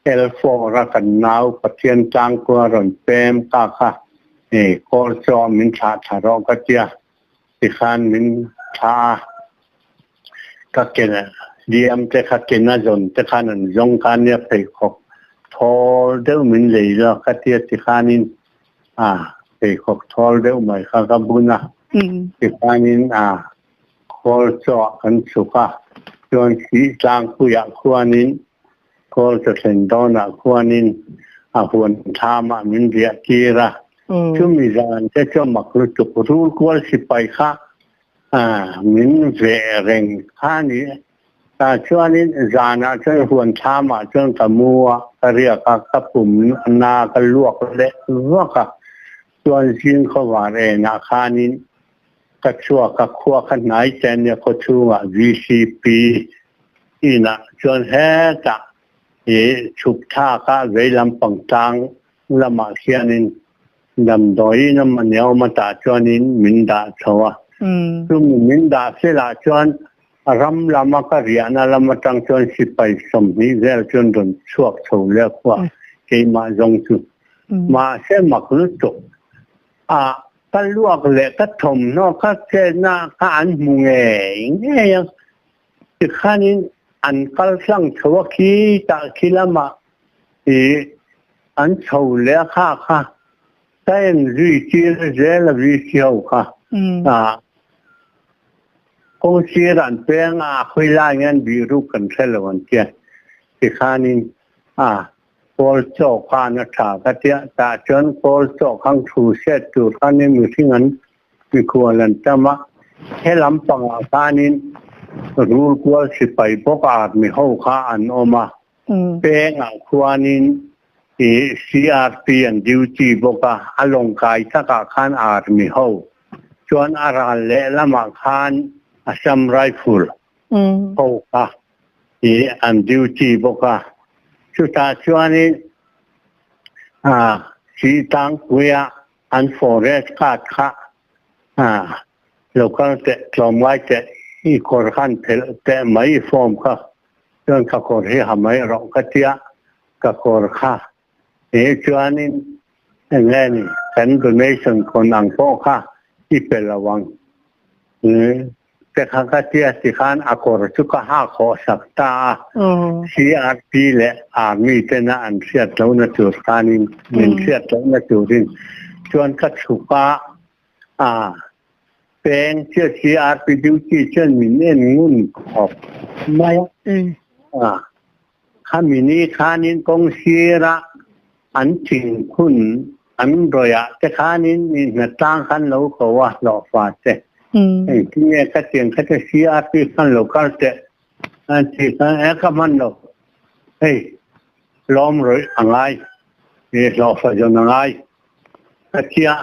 L4 a kan nau Pathian tlangkua rawn pem ka kha kawl chaw min thlah thla rawh ka tia. Tikhan min thlah a, ka ke liam te kha ke na zawn te khan an zawng kha nia pheikhawk thawl deuh min lei la ka tia tikhanin a pheikhawk thawl deuh mai kha ka bun a tikhanin a khawl chaw kan chhuk a chuan sih tlangpuiah khuanin khawl chaw thlen dawnah khuanin a huan thlamah min riah tir a chumi zan te chu a mak lutuk rul kual sipai kha min veh reng kha a ni. Tah chuanin zanah chuan huan thlamah chuan ka mu a, ka riak a, ka pum na ka luak leh vak a. Chuan zing khawvar enah khanin ka chhuak a, khua kha hnai te ania khaw chhungah VCP inah chuan hetah i chhuk thlak a, vei lampang tlang lamah khianin damdawiin a mani a awm a, tah chuanin min dah chho a. Chumi min dah felah chuan Ram lama ka riahna lam atang chuan sipai 20 vel chuan rawn chhuak chho leh khuah keimah zawng chu. Mahse mak lutuk a ka luak leh ka thawmhnaw ka chetna kha an hmu ngei ngei a, tikhanin an kal tlang chho a khitah khi lamah ih an chho leh a kha kha ka en zui tir zel a VC ho kha a. Kawng sir an peng a, a khawi lai nge an bih ruk kan hre lo an tia. Tikhanin a kawl chaw khan a tha ka tia, tah chuan kawl chaw khang thu hriat tur khanin mihring an mikhual an tam a, he lampangah khanin rul kual sipai bawk army ho kha an awm a, pengah khuanin i CRP an duty bawk a, a lawngkai takah khan army ho chuan a ral lehlamah khan Assam Rifle ho kha i an duty bawk a, chutah chuanin Sihtlangpuia an forest guard kha local teh tlawmngai teh i kawr khan phelh teh mai i form kha chuan ka kawr hi ha mai rawh ka tia ka kawr kha he chuanin eng nge ni kan donation khawn ang pawh kha i pe lo ang te kha ka tia tikhan a kawr chu ka ha khawh sak ta a CRP leh army tena an hriat lohna tur khanin min hriat lohna turin chuan ka chhuk a a peng chiah CRP duty chuan min en ngun khawp mai a. Khami ni khanin kawng sira an thingphun an rawih te khanin mi hnatlang khan lo ko a hlawhfa te. Engtin nge ka tiang kha te CRP khan lo kal teh an ti khan e ka hman lo. Hei lawm rawih a ngai i hlawhfa zawn a ngai. Ka tia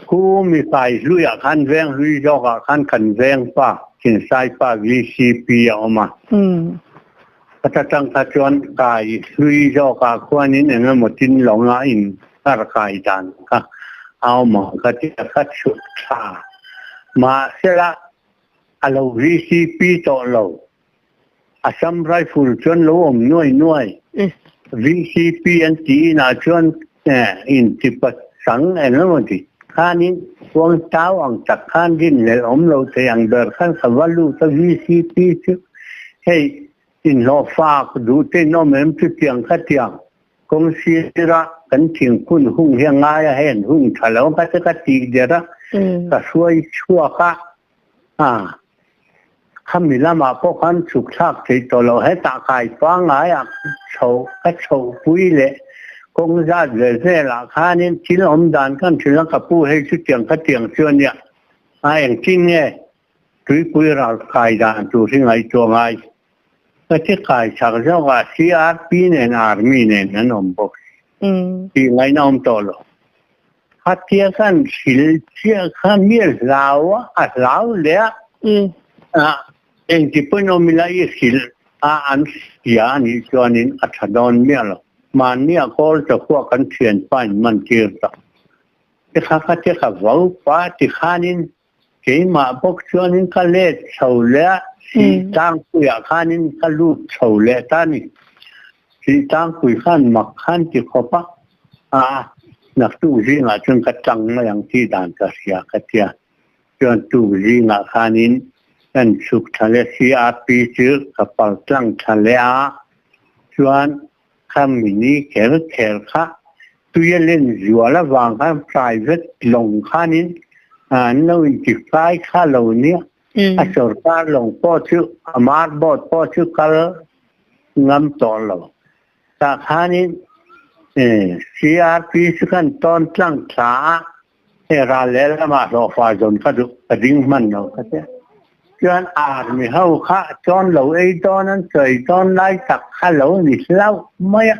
khu mi kai hluiah khan veng hlui zawkah khan kan veng pa Thinsai pa VCP a awm a. Ka ta tang kha chuan kai hlui zawkah khuanin eng emaw tin lawnga in kar kai dan kha a awm ang ka tia ka chhuk thla. Mahsela a lo VCP tawh lo. Assam Rifle chuan lo awm nuai nuai. VCP an tih inah chuan intipat chang eng emaw ti khanin kuang tau ang tak khan rinhlelh awm lo thei ang ber khan ka va lut a VCP chu hei inhlawh fak duh te in awm em chutiang khatiang kawng sira kan thingphun hung hi a ngai a hei an hung tha lo a ka ka tih der a ka hruai chhuak a. A, khami lamah pawh khan chhuk thlak theih tawh loh hetah kai pangaiah chho ka chhohpui leh kawng zat ve velah khanin thil awm dan khan hrilh a ka pu hei chutiang khatiang chu a nia a engtin nge tuipui ral kai dan tur hi ngaihtuah ngai ka ti kai chak zawk a CRP nen Army nen an awm bawk si tih ngaihna awm tawh lo. Khatia kan hril chiah kha mi a hlau a, a hlau leh a. Engti pawhin awm ila i hrilh a an hria a nih chuanin a tha dawn miah lo. Mahni a kawl chawkhuah kan thianpa in man tir ta. Tikha khatia ka vo pa tikhanin keimah bawk chuanin ka let chho leh a, Sihtlangpuiah khanin ka lut chho leh ta a ni. Sihtlangpui khan mak khan ti khawp a, a naktuk zingah chuan ka tang mai ang tih dan ka hria ka tia. Chuan tuk zingah khanin kan chhuk tha leh CRP chu ka pal tlang tha leh a, chuan. Khami ni kher kher kha tuia len zual avang khan private lawng khanin an lo intifai kha lo nia. A sorkar lawng pawh chu a mar boat pawh chu kal ngam tawh lo. Tah khanin CRP chu khan tawn tlang thla a He ral lehlamah hlawhfa zawn ka duh ka ding hman lo ka tia. Chuan army ho kha chuan lo ei dawn an sawi dawn lai tak kha lo ni hlauh mai a.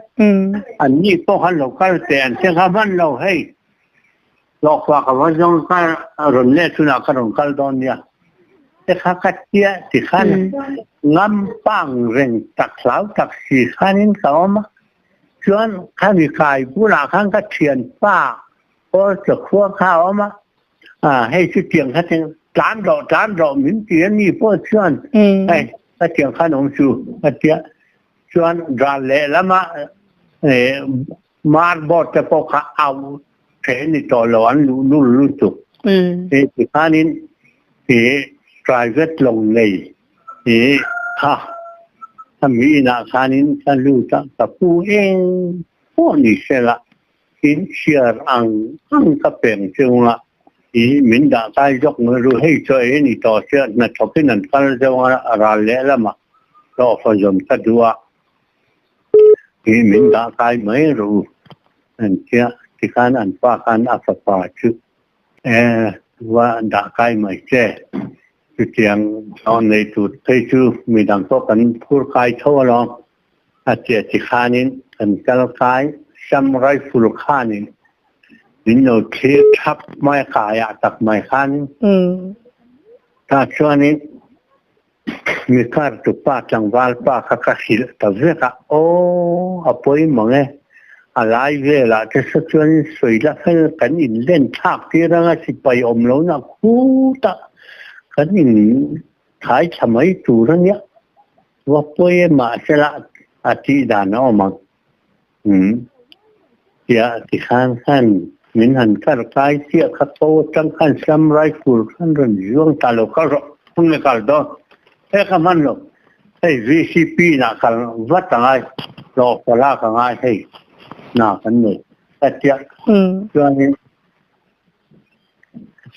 An ni pawh khan lo kal teh an che kha hman lo hei. Hlawhfa ka va zawng ka rawn let hunah ka rawn kal dawn nia. Te kha ka tia ti khan ngam pang reng tak hlau tak si khanin ka awm a. Chuan khami kai bulah khan ka thianpa Aw chakhua kha a awm a, a hei chu tiang kha tiang tlan rawh tlan rawh min ti a mi pawh chuan hei ka tiang khan awm chu a tia chuan ral lehlama mar board te pawh kha au the ni tawh lo an luh lul lutuk e tikhanin e private lawng nei e kha a mi inah khanin ka lut a ka pu eng pawh ni sela In chhiar ang ang ka peng chunga i min dah kai zawk mai ru hei chu ei ni tawh sia hnathawkin an kal deuh a a ral lehlamah hlawhfa zawm ka duh a i min dah kai mai ru an tia tikhan an pa khan a fapa chu e va dah kai mai che chutiang hlawh nei tur phei chu midang pawh kan phur kai tho alawm. A tia tikhanin kan kal kai Sam rifle khanin min lo thlir thap mai kaiah tak mai khanin tah chuanin mi kar tupa tlangval pa kha ka hrilh ta vek a, aw a pawi mang e, a lai velah te saw chuanin sawi la fel kan inlen thlak tir anga sipai awm lohna khutah kan in thai thla mai tur a nia. Va pawi e mahsela a tih dan a awm ang. Umm. Tia tikhan khan min han kar kai chiah kha ko atang khan Sam rifle khan rawn zuang ta lo kal rawh hung le kal dawn he ka hman lo hei VCP nah kal vat a ngai hlawh palak a ngai hei hna kan nei ka tia chuanin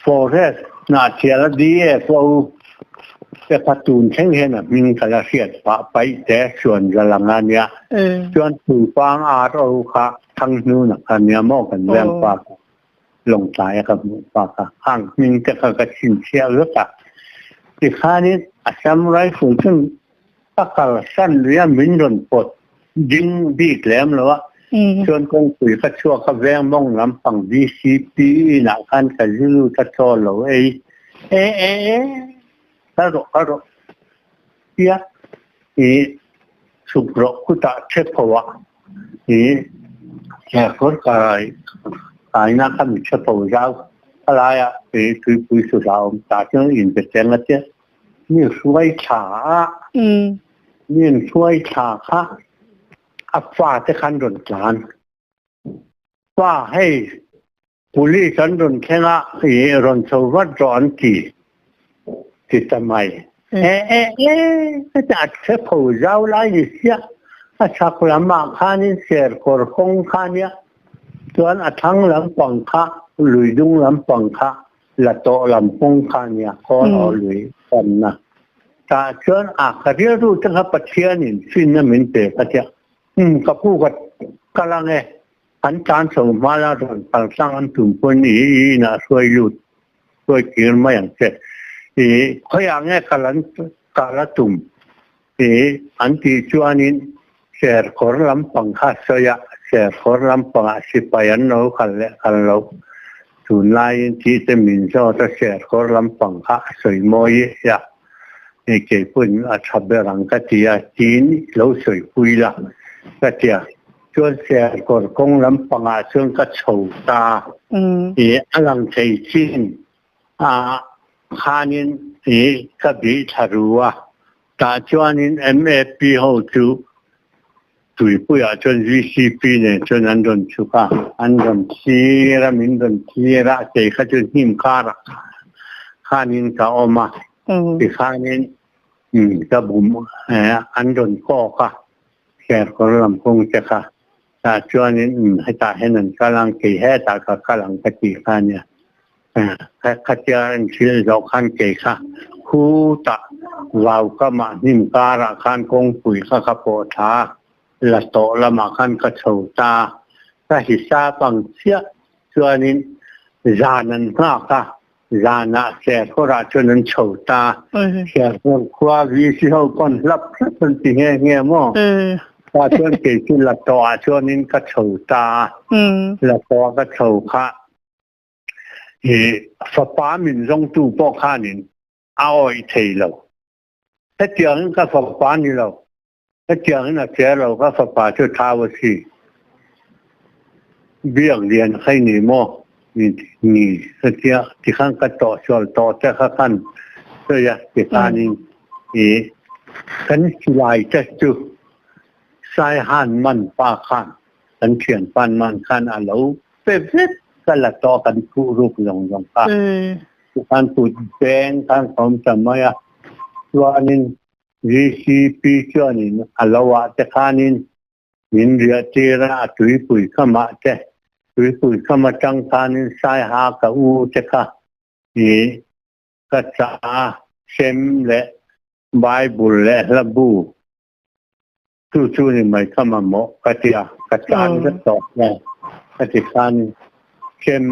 Forest Hnahthial a DFO te kha tun thleng hian a hming ka la hriat pah paih te chuan za lang a nia. Chuan Tuipang RO kha Thanghnuna kha nia maw kan veng pa kha Lawngtlai a ka hmuh pa kha hang hming te kha ka chhinchhiah vek a. Tikhanin Assam Rifle chuan Ka kalsan lui a min rawn pawt ding bik lem lo a, chuan kawngpui ka chhuak a veng mawng lampang VCP inah khan ka zu lut a chaw lo ei e e e kal rawh kal rawh tia i chhuk rawh khutah thepho ah i he kawr kai kaina kha mi thepho zau a laiah i tuipui suhla awm tah chuan inpe cheng a tia. Mi hruai thla a, mi an hruai thla kha a fate khan rawn tlan. Pa hei police an rawn thleng a, i rawn chho vat rawh an ti ti ta mai. E e e heta a che pho zau lai ni sia, a chhak lamah khanin serkawr kawng kha nia, chuan a thlang lampang kha lui dung lampang kha la tawh lam kawng kha nia khawl aw lui panna tah chuan a ka rilru te kha Pathianin finna min pe ka tia um ka pu ka kal ange an tlan chho hma la rawn kal tlang an tum pawn i i inah hruai lut hruai kir mai ang che i khawiah nge kal an kal a tum i an tih chuanin Serkawr lampang kha sawi a, Serkawr lampangah sipai an lo kal leh kal lo. Tunlaiin tih te min zawt a, Serkawr lampang kha a sawi mawi a, i keipawhin a tha ber ang ka ti a, tiin lo sawipui la ka ti a. Chuan Serkawr kawng lampangah chuan ka chho ta a, i a lang thei chin a khanin i ka bih thla ru a. Tah chuanin MAP ho chu tuipuiah chuan VCP nen chuan an rawn chhuk a, an rawn thlir a, min rawn thlir a, kei kha chu hnim karah khanin ka awm a, tikhanin ka bum an rawn kawk a. Serkawn lam kawng te kha tah chuanin umm hetah hian an kal ang kei hetah ka kal ang ka tih kha a nia. Khatia an thil zawh khan kei kha khutah vau kamah hnim karah khan kawngpui kha ka pawh thla a, la tawh lamah khan ka chho ta a, ka hisap ang chiah chuanin zan an nghak a, Zanah Serhawrah chuan an chho ta. Serhawr khua VC ho pawn hlap hlap an ti nghe nghe maw? Tah chuan kei chu Latawhah chuanin ka chho ta a. Latawh ka chho kha i fapa min zawngtu pawh khanin a awih thei lo. Hetiangin ka fapa ni lo. Hetiangin a che lo ka fapa chu thau a si. Biak lian khai ni maw ni hetia tikhan ka tawh sual tawh te kha khan sawi a tikhanin i kan silai te chu Saihan man pa khan kan thianpan man khan a lo pe vek ka la tawh kan phuh ruk zawng zawng kha tikhan kut beng khan ka awm ta mai a chuanin VCP chuanin a lo ah te khanin min riah tir a, a tuipui khamah te, tuipui kham atang khanin Saiha ka u te kha i ka chah a, sem leh Bible leh hlabu chu chu ni mai ka mamawh ka ti a, ka tan vek tawh hle ka ti khanin sem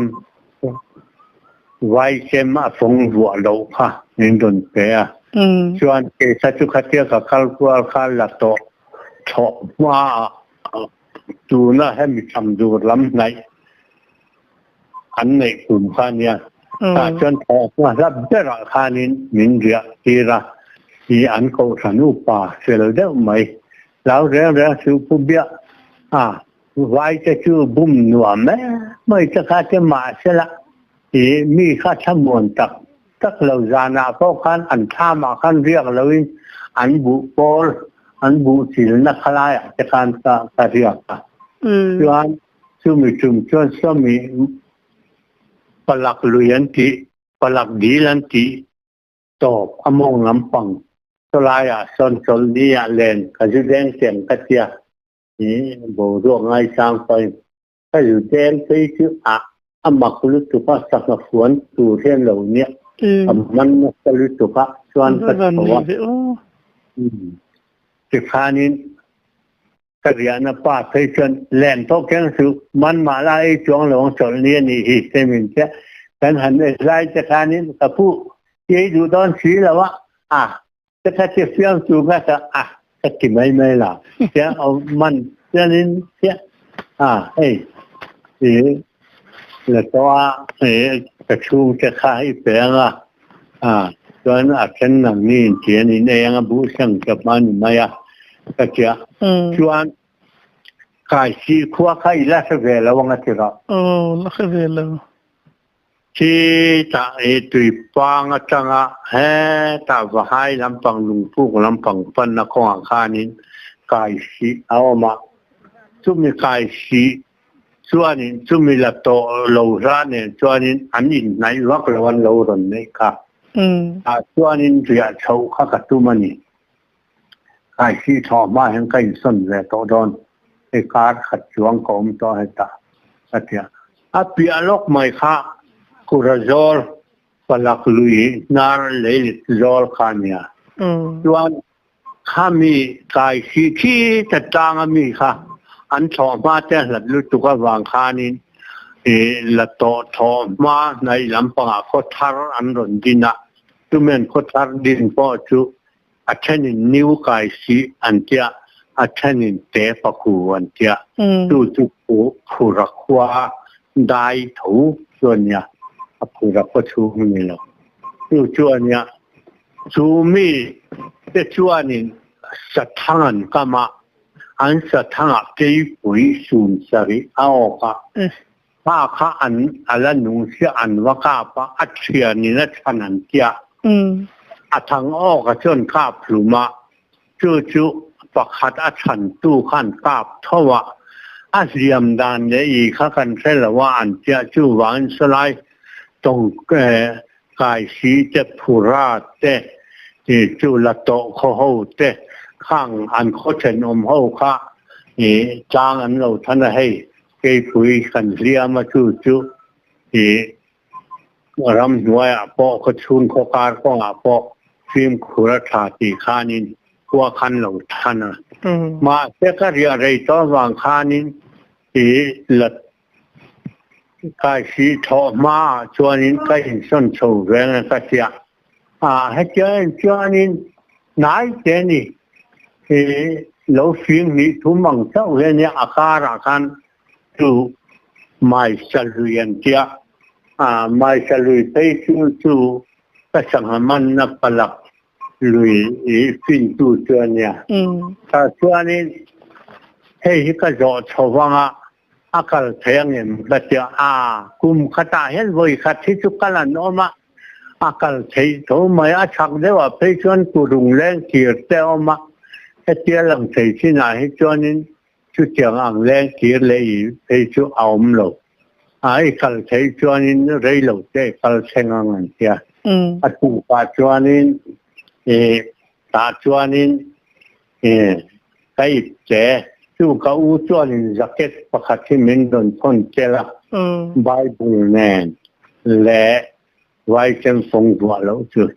Vai chem a fawng vuah loh kha min rawn pe a, chuan keisa chu khatia ka kal kual kha la tawh thlawh hmaah tuna hemi tham dur lam hnaih an neih kum kha a nia, tah chuan thlawh hma hlap berah khanin min riah tir a, i an kohhran upa fel deuh mai hlau reng reng suh pu biah a. Vai te chu bum nuam mai mai te kha te mahsela i mi kha thlamuan tak tak lo zanah pawh khan an thlamah khan riak loin an buh pawl an buh chilna khalaiah te khan ka ka riak a. Chuan chumi tum chuan sawmi palak lui an tih palak dil an tih tawp a mawng lampang chawlaiah sawn chawlhni ah len ka zu deng teng ka tia. Hi boruak ngaisang pahin ka zu deng phei chu a a mak lutuk a, sangha fuan tur hian lo nia a man nasa lutuk a chuan ka chho a. Tikhanin ka riahna pa phei chuan len pawh keng suh man mah la ei chuang lo ang chawlh ni a nih hi te min tia kan han ei lai te khanin ka pu i ei duh dawn si lo a, a Ka kha ti fiam tu nga ka a ka ti mai mai la tia man chuanin tia a hei i la to a i ka chhung te kha i pe anga a chuan a then nang ni in ti an in ei anga buh seng ka hma ni mai a ka tia chuan kai si khua kha i la hre ve lo anga ti rawh. Aw la hre ve lo. Khi tah i tuipang atanga hetah Vahai lampang lungpuk lampang panna kawngah khanin kaisih a awm a. Chumi kaisih chuanin chumi la tawh lo hla nen chuanin an inhnaih vak lo an lo rawn neih kha. Tah chuanin riah chhoh kha ka tum a ni. Kaisih thawh hma hian ka insawn ve tawh dawn. Hei kar khat chuang ka awm tawh hetah ka ti a. A piah lawk mai kha Kura zawl palak lui hnar leilit zawl kha a nia. Chuan khami kaisih khi ta tlang a mi kha an thlawh hma te a hlat lutuk avang khanin la tawh thawh hma hnaih lampangah khaw thar an rawn din a. Chumian khaw thar din pawh chu a thenin New Kaisih an tia, a thenin Te Pakhu an tia. Chu chu Phura khua dai tho chu a nia, a Phura khua chhung a ni lo. Chu chu a nia, chu mi te chuanin Sathang an kam a, an Sathangah keipui sun sarih a awk a, pa kha an a la nung sia an va kap a, a thianin a chhan an tia. A thang awk a chuan kap hlum a, chu chu pakhat a chhan tu khan kap tho a, a hliam dan leh i kha kan hre lo a an tia chuvangin sawlai tawng kai si te phura te chu la tawh khaw ho te khang an khaw thenawm ho kha. I tlang an lo than a hei keipui kan hliam a chu chu i ramhnuaiah pawh khawchhung khawkar kawngah pawh fimkhur a tha tih khanin khua khan lo than a. Mahse ka riah rei tawh avang khanin i la Kai si thawh hmaah chuanin ka insawn chho veng a ka tia. A hetia en chuanin hnai te ni hi lo fing hnih thum ang chauh hian nia a karah khan chu Maisa lui an tia. A Maisa lui phei chu chu ka sangha manna palak lui i fintu chu a nia. Tah chuanin hei hi ka zawh chho vanga a kal thei angem ka ti a, aa kum khatah hian vawi khat hi chu kal an awm a, a kal theih tho mai, a chhak deuh ah phei chuan kurung leng kir te a awm a, hetia lang thei chinah hi chuanin chutiang ang leng kir leh i phei chu a awm lo, a i kal theih chuanin rei lo te i kal thleng ang an tia, a tukah chuanin i tah chuanin Ka ip che. Chu ka u chuanin jacket pakhat hi min rawn thawn tel a, Bible nen leh vaichem fawng vuah loh chu.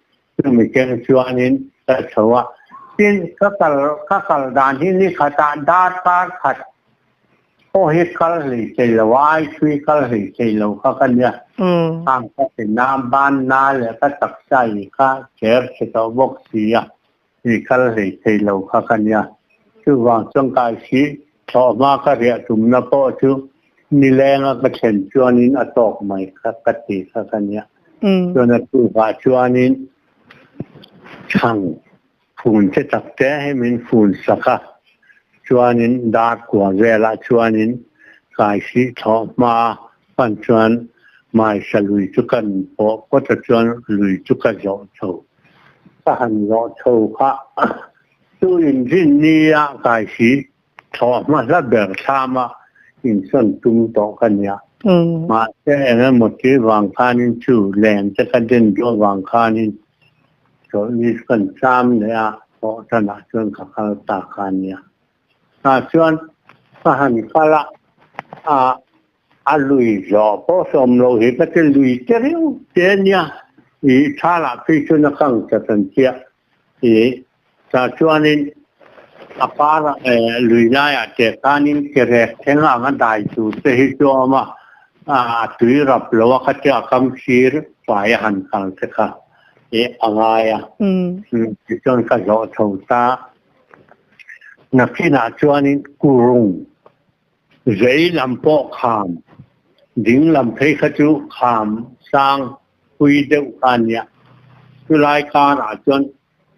Chumi keng chuanin ka chho a. Tin, ka kal ka kal dan hi ni khatah darkar khat pawh hi kal hlei thei lo a, ai thui kal hlei thei lo kha ka nia. Khang ka ti na, ban na leh ka taksa i kha cher chhe tawh bawk si a. I kal hlei thei lo kha ka nia. Chuvang chuan kai si thlawh hma ka riah tumna pawh chu nilenga ka thlen chuanin a tawk mai kha ka ti kha ka nia. Chuan a tuvah chuanin chhang fun che tak te hi min fun sak a, chuanin dar kua velah chuanin kai si thlawh hma pan chuan hmaisa lui chu kan pawh phawt a chuan lui chu ka zawh chho. Ka han zawh chho kha chu inrinni ah kai si thlawh hma hla ber thlam a insawn tum tawh ka nia. Mahse eng emaw ti vang khanin chu len te ka den duh avang khanin chawlhni chu kan cham leh a, thawh tanah chuan ka kal ta kha nia. Tah chuan ka han kal a, a a lui zawh pawh sawm lo hi ka ti lui te riau te a nia i thalah phei chuan a kang chat an tia i tah chuanin a parah lui laiah te khanin ke rek thleng ang a dai tur te hi chu a awm a a tui rap lo a kha tia a kam sir fai a han kal te kha i a ngai a tichuan ka zawh chho ta nakinah chuanin kurung Zei lam pawh kham, ding lam phei kha chu kham sang pui deuh kha a nia. Chulai karah chuan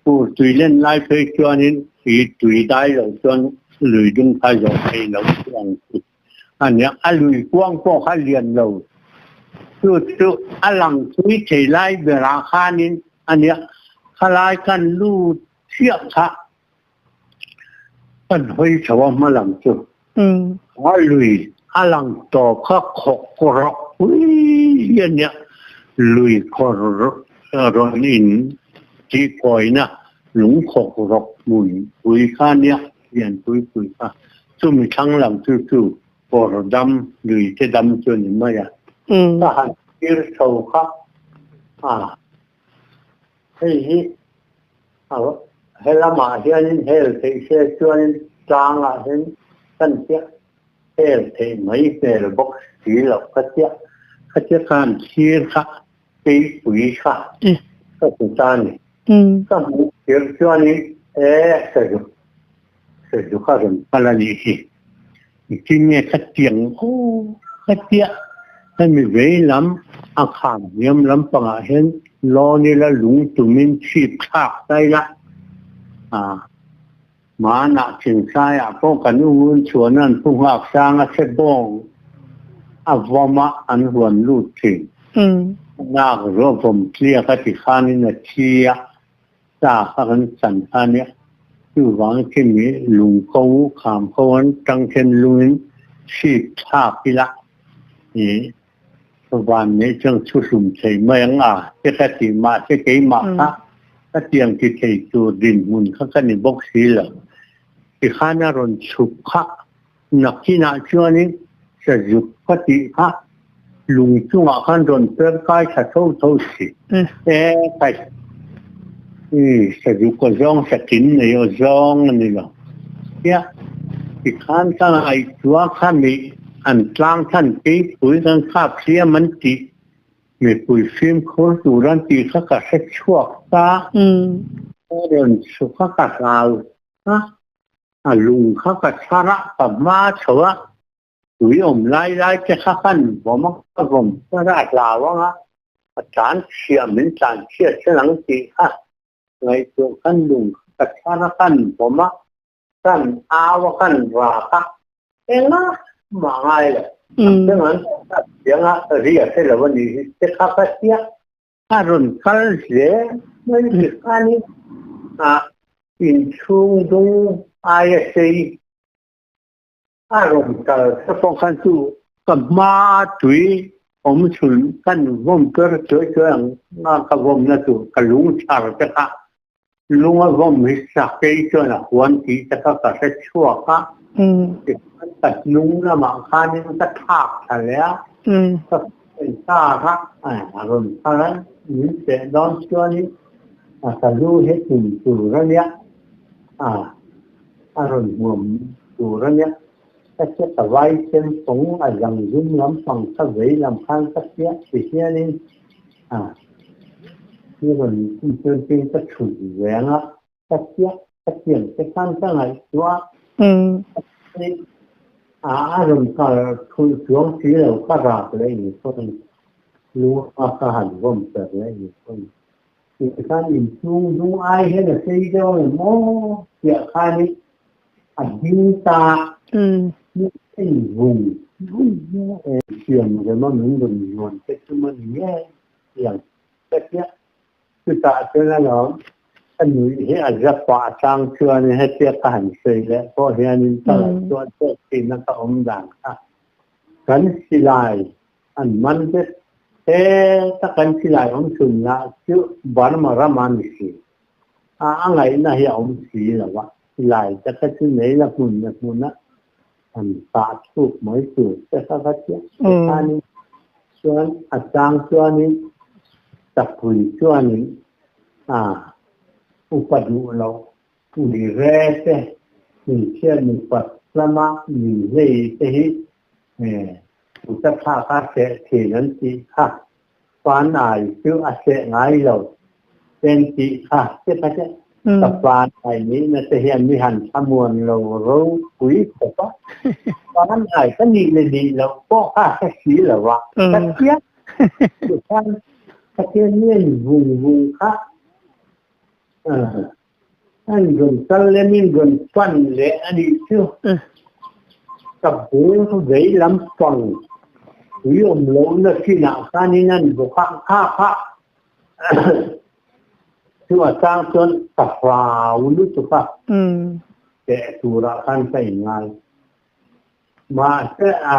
fur tui len lai phei chuanin i tui dai lo chuan lui dung kha zawh thei lo chu ang chu a nia. A lui kuang pawh kha lian lo, chu chu a lang thui thei lai berah khanin a nia. Khalai khan lut chiah kha Kan hawi chho a hma lam chu a lui a lang tawp kha khawk rawk pui hi a nia, lui khawr rawn in tih kawina lung khawk rawk hmun pui kha a nia, lian pui pui kha. Chumi thlang lam chu chu kawr dam lui te dam chu a ni mai a. Ka han thlir chho kha a. Hei hi he lamah hianin hel theih se chuanin tlangah hian kan chiah hel theih mai hmel bawk si loh ka chiah ka chiah khan thlir kha keipui kha ka hmu ta a ni. Ka hmuh tir chuanin e sazu sazu kha rawn kal a nih hi. Engtin nge ka tiang aw ka tia hemi vei lam a kham hniam lampangah hian lawn ila lung tumin chhip thlak ta ila a hmanah thingsaiah pawh kan ungun chhuan an pu nghak sang a che bawng a vawm a an huan lut thin nak ruah vawm tliak a ti khanin a thi a. Sa kha kan chan kha nia chuvang khimi lung ko kham ko an tang khen lungin chhip thlak ila i van nei chuan thu hlum thei mai ang a te ka ti mahse keimah kha ka tiang ti thei tur dinhmun kha ka ni bawk si lo tikhan a rawn chhuk kha. Nakinah chuanin sazuk ka tih kha lung chungah khan rawn per kai thla tho tho si. E kai sazuk aw zawng sakin nei aw zawng a ni lo. Tia tikhan ka ngaihtuah kha mi an tlang than keipui kan khap hliam an tih mipui fimkhur tur an tih kha ka hre chhuak ta. Ka rawn chhuk a ka hlau a. A lung kha ka chhar a, ka hma chho a, tui awm lai lai te kha kan vawm a, ka vawm chhar a, a hlau ang a, a tlan chhia, min tlan chhiat zel ang tih kha ngaihtuah khan lung kha ka chhar a, kan vawm a, kan au a, kan rak a, engah mah ngai lo. Engah an tlan chiang a, ri a hre lo a nih hi te kha ka hria. A rawn kal hle mai ti khanin a inchhung dung aia sei a rawn kal te pawh khan chu ka hma tui awm chhun kan vawm per chuai chuai ang a ka vawmna tur ka lung chhar te kha lung a vawm hi sakei chuan a huan tih te kha ka hre chhuak a tichuan ka hnung lamah khanin ka thlak thla leh a ka en ta kha a rawn thar a min seh dawn chuanin a ka lu hi tum tur a nia a a rawn hmuam tur a nia ka che ka vai sen pawng a zang zum lampang ka vei lam khan ka chiah ti hianin A, ni rawn kum chuan tin ka chhut veng a, ka chiah ka thiam te khan ka ngaihtuah a, a rawn kal thulh chuang si lo, ka rak leh ni pawhin lung a ka han vawm per leh ni pawhin ti khan inchhung dung ai hian a sei deuh ang em aw tiah khanin a ding ta a invung siam rema min rawn zuan te chu maw ni nge tiang ka tia chutah chuan alawm ka nuih hi a za pah chang chuan hetia ka han sawi leh pawh hianin ka ngaihtuah tawk thin a ka awm dan kha kan silai an man te heta kan silai awm chhun lah chu Burma rama ni si a a ngaihna hi a awm si lo a silai te kha chu nei la hmun leh hmuna an tah chhuk mai tur te kha ka chiah tikhanin chuan a chang chuanin chapui chuanin a upa duh loh ui re te hmeichhia nupat lama min hlei te hi uta thlak a seh thin an tih kha Panai chu a seh ngai lo ten tih kha che kha che. Ka panai nihna te hian mi han thlamuan lo ropui khawp a. Panai ka nih leh nih loh pawh kha a hre si lo a. Ka chiah tikhan ka thian mian vung vung kha an rawn kal leh min rawn pan leh a nih chu. Ka bul vei lampang tui awm lohna chinah khanin an bawk a, kha kha chu a chang chuan ka hlau lutuk a, teh turah khan ka inngai. Mahse a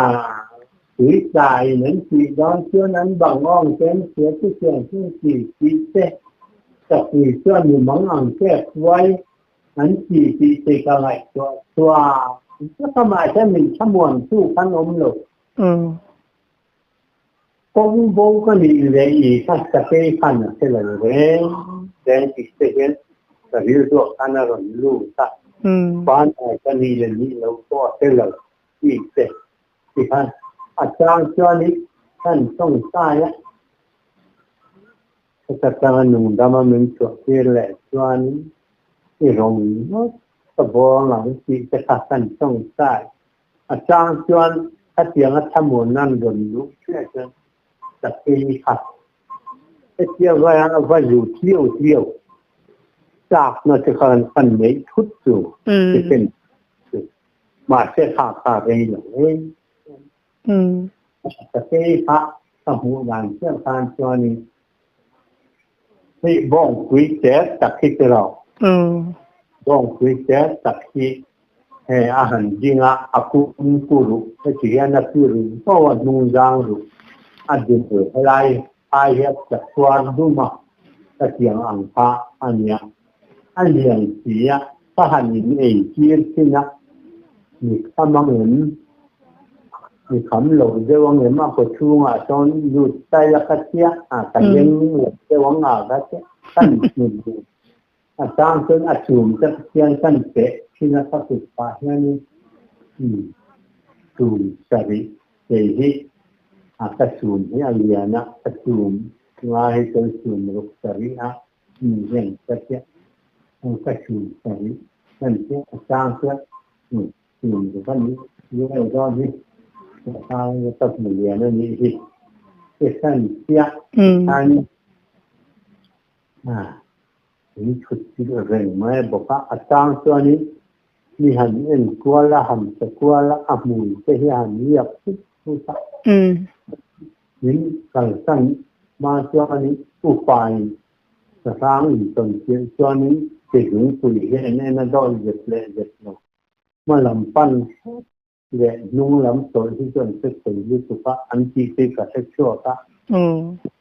tui tlaiin an tih dawn chuan an bang awng te an hria chu chuan chuan ti tih te chapui chuan mi mang ang te a hruai an ti tih te ka ngaihtuah chhuak vek a mahse min thlamuan tu khan awm lo. Kawng bo ka nih leh i kha sakei khan a hre lo reng reng tih te hian ka rilruah khan a rawn lut a, pangngai ka nih leh nih loh pawh a hre lo tih te ti khan a chang chuanin kan tawngtai a, heta tanga nungdama min chhuah tir leh chuanin i rawn ngawt ka bawng ang tih te kha kan tawngtai. A chang chuan khatianga thlamuanna an rawn luh chiah chuan sakei kha hetia va va zu tliau tliau chakna te khan kan neih thut chu ti ken chu mahse kha kha rei lo em. Sakei kha ka hmuh dan chiah khan chuanin hei bawngpui tet tak hi ti lo. Bawngpui tet tak hi hei a han ding a, a pum ku ruh heti hian a pi ruh fo a, hnung zang ruh a dul helai ai hi a tla chhuar dum a, ka tiang ang kha a nia. A lian si a, ka han in ei tir thin a. Mi kham ang em? Mi kham lo deuh ang em? A kawchhungah sawn lut tai la ka tia, a ka leng lo deuh ang a ka tia, kan hmu duh. A chang chuan a chum te khian kan peh thin a, ka kut pah hianin chum sarih kei hi a ka chum hi a lian a, ka chum nga hi chuan chum ruk sarih a hian ka tia, ka chum sarih kan tia, a chang chuan chum ruk a nih vel dawn hi, ka chang ka hmu lian a nih hi, ti khan tia khan. In thut chilh reng mai bawk a, a chang chuanin mi han en kual a, han che kual a, a hmui te hi a han liak thut thut a. Min kalsan hma chuanin upain sahrang intawn chilh chuanin ke zungpui hi en en a dawt zet leh zet lo. Hma lam pan hrep leh hnung lam tawlh hi chu an hre thei lutuk a, an tih te ka hre chhuak a.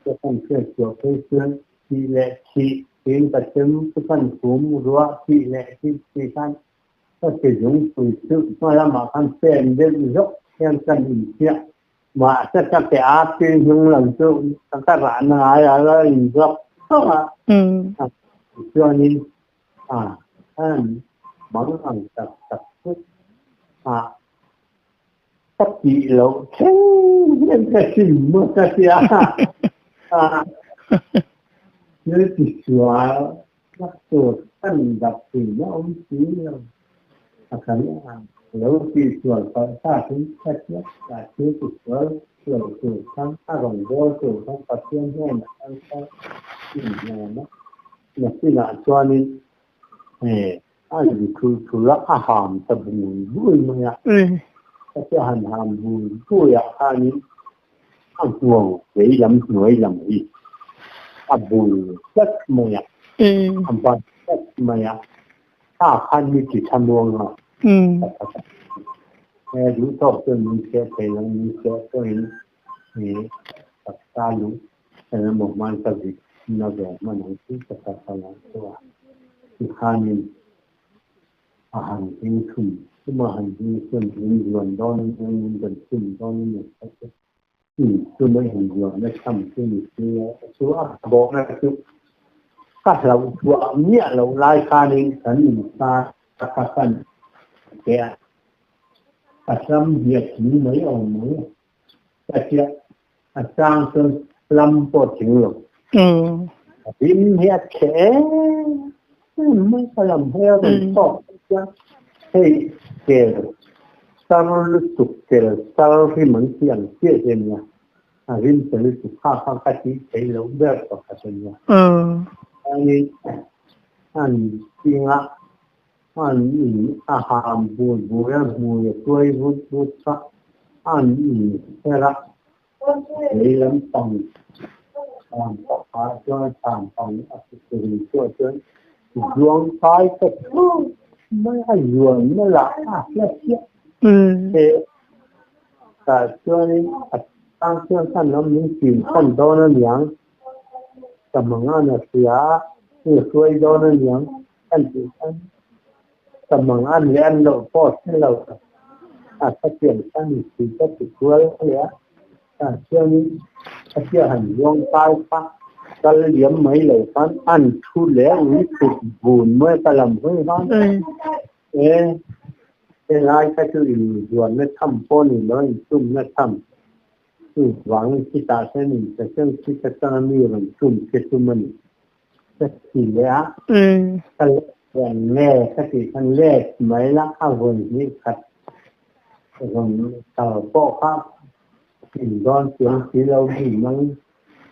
Ka kan hriat chhuah phei chuan thih leh thih tiin ka chem chu kan hum ruah thih leh thih tih khan ka ke zungpui chu hma lamah khan pen deuh zawk hian kan inchiah. Mahse ka ke a pil hnung lam chu ka rahna ngai a la inzawk zawk a. Chuanin A an mang ang tak tak chu a ka tih loh thleng hian ka hrim maw ka tia a thil ti sual ka tur kan dap thin a awm si lo a kan lo tih sual palh ta hi ka tia a thil ti sual lo tur khan a rawn bawl tur khan Pathian hnenah khan ka inhnen a. Nakinah chuanin a in thul thul a, a ham ta bui bui mai a. Ka chu a han ham bui bui ah khanin a hnuang vei lam hnuai lam hi a bul tlat mai a, a ban tlat mai a, kha khan mi ti tha muang a. He duh tawk chuan min seh thei lo, min seh pawhin taksa luh Eng emaw hman ka vit na ve hman ang chu ka ta ka lah chu a. Tikhanin a han hming chhun chum a han hming chhun min zuan dawn in eng min rawn chhun dawn in a hre chu in chum a in zuan na cham chu ni si a chu a bawhna chu ka hlauh chhuah miah loh lai khanin kan in sa ka kan teh a ka hlam hiat ni mai awm mai a ka A chang chuan lam pawh thing lo. A rim hi a chhe em em mai ka lam hi a rawn tawk chuan hei kel tar lutuk kel tar rim an tih ang chiah hi a nia. A rim ta lutuk kha kha ka tih theih loh ber pakhat a nia. Chuanin an zinga an in a ham bur bur a, hmui a tuai vut vut kha an inher a. Lei lampang thlam pakhat chuan thlam pang a kutturin chhuah chuan zuang kai ta thur mai a, zuanna lah a hla chiah he tah chuanin a tang chuan khan lam min fim khan dawn a niang ka mangan a hria a, hei hruai dawn a niang kan tih khan ka mangan leh an loh pawh hre lo a ka pian khan mipui ka ti kual leh a tah chuanin a tia han zuang kai kha kal liam mai lo khan an thu leh ui kut bun mai ka lam hawi khan e helai kha chu in zuanna tham pawh ni lo in tumna tham chuvangin khitah hian in ta chang khita tanga mi rawn tum che tum a ni. Ka ti leh a, ka let reng nge ka tih khan let mai la a vawi hnih khat rawn kal pawh kha pin dawn chuang si lo mi mang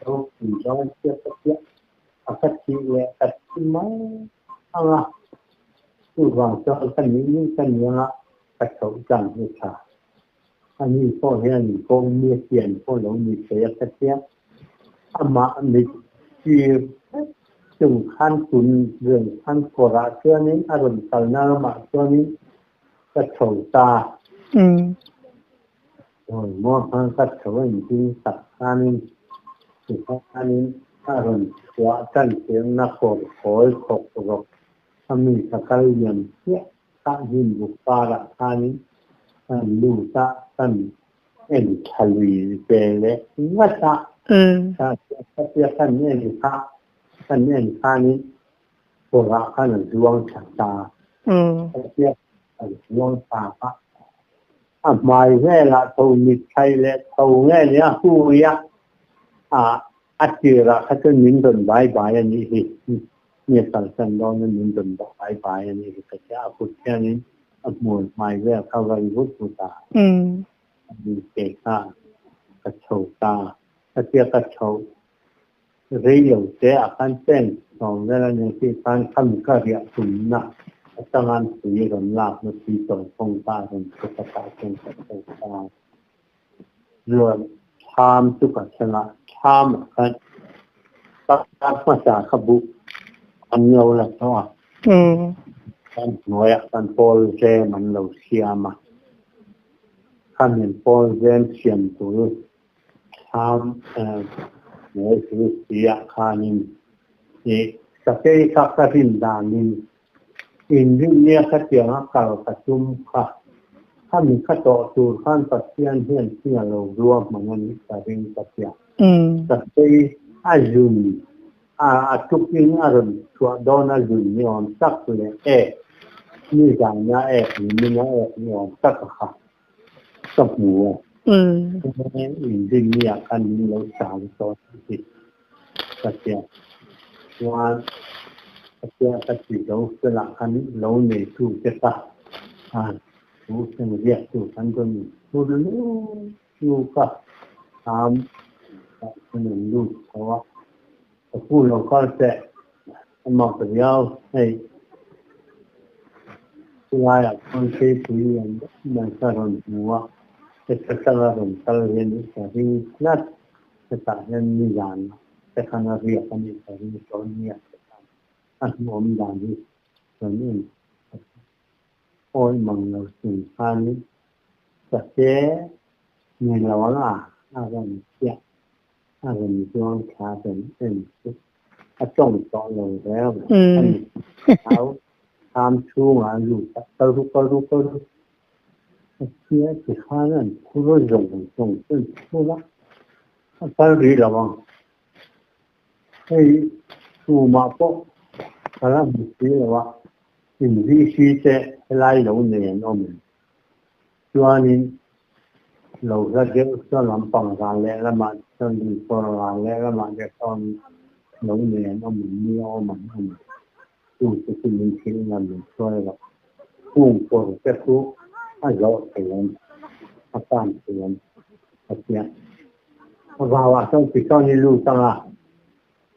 lo pin dawn chiah ka chiah a ka thih leh ka thi mai ang a, chuvang chuan ka nih nih ka ni anga ka chhoh tlang hi tha. Ani pawh hian kawng mi a pian pawh lo ni thei a ka tia. Amah mit sir vek chung khan tun reng khan kawrah chuanin a rawn kalna ramah chuanin ka chho ta. Hawi maw khan ka chho a inhming tak khanin tikhanin a rawn chhuah tan chiangna kawr khawl thawk rawk a mi ka kal liam chiah kha hnim buk parah khanin. Kan lut a, kan en tha lui ve leh ngat a. Khatia kan en kha, kan en khanin kawrah khan a zuang tha ta. Khatia a zuang tha kha a hmai velah tho mitthai leh tho nge nia hui a, a tirah kha chuan min rawn bai bai a nih hi. Mi a kalsan dawn a min rawn bai bai a nih hi ka tia, a kut hianin a hmur hmai vel kha vai vut vut a, a ke kha ka chho ta, ka tia ka chho rei lo te ah khan pen sawm vel a nih khi khan khami ka riah tumna atanga tui rawn lakna tui tawi kawngka a rawn chhuk a tah chuan ka chho ta. Chuan thlam chu ka thleng a, thlam ah khan kar hmasa kha buh an lo la tawh a, kan hnuaiah khan pawl zem an lo siam a, khami pawl zem siam tur thlam hnuai chu si ah khanin ih sakei kha ka rin danin Inrinnia khatianga kal ka tum kha. Khami kha tawh tur khan Pathian hian thing a lo ruahman a nih ka ring ka tia. Sakei a zun a, a tukin a rawn chhuah dawn a zun ni awm tak leh ek, nizana ek, nimina ek ni awm tak a kha ka hmu a. Inrinnia khan min lo chang tawh a ni ka tia. Chuan ka tia ka ti zo felah khan lo neitu te kha thu thlen ziaktu kan rawn hur lutuk a, am ah chuan an lut chho a, ka pu lo kal teh a mak riau hei chulaiah chuan keipui lian deuh mai ka rawn hmu a, heta tanga rawn kal hian ka ring tlat. Hetah hian nizan te khan a riak a nih ka ring tawh nia te khan a hmuhawm dan hi rawn en awi mang lo chung khanin sate ni lo ang a a rawn chiah a rawn zuang thla rawn en chu a tawng tawh lo reng a ni. Thau tham chhungah a lut a, kal ru kal ru kal ru A tia ti khan an phur a zawng zawng chu an phur a, a kal rih lo ang. Hei tumah pawh ka la hmu si lo a, in VC te helai lo nei an awm em? Chuanin lo hla deuh chuan lampang ral leh lamah chuan luikawr ral leh lamah te sawn lo nei an awm em? Ni a awm an awm em? Chu te chu min hrilh na min hruai lo. Kung kawr te chu a zawh thei em, a tan thei em a tia. A vau ah chuan tichuan i lut ang a,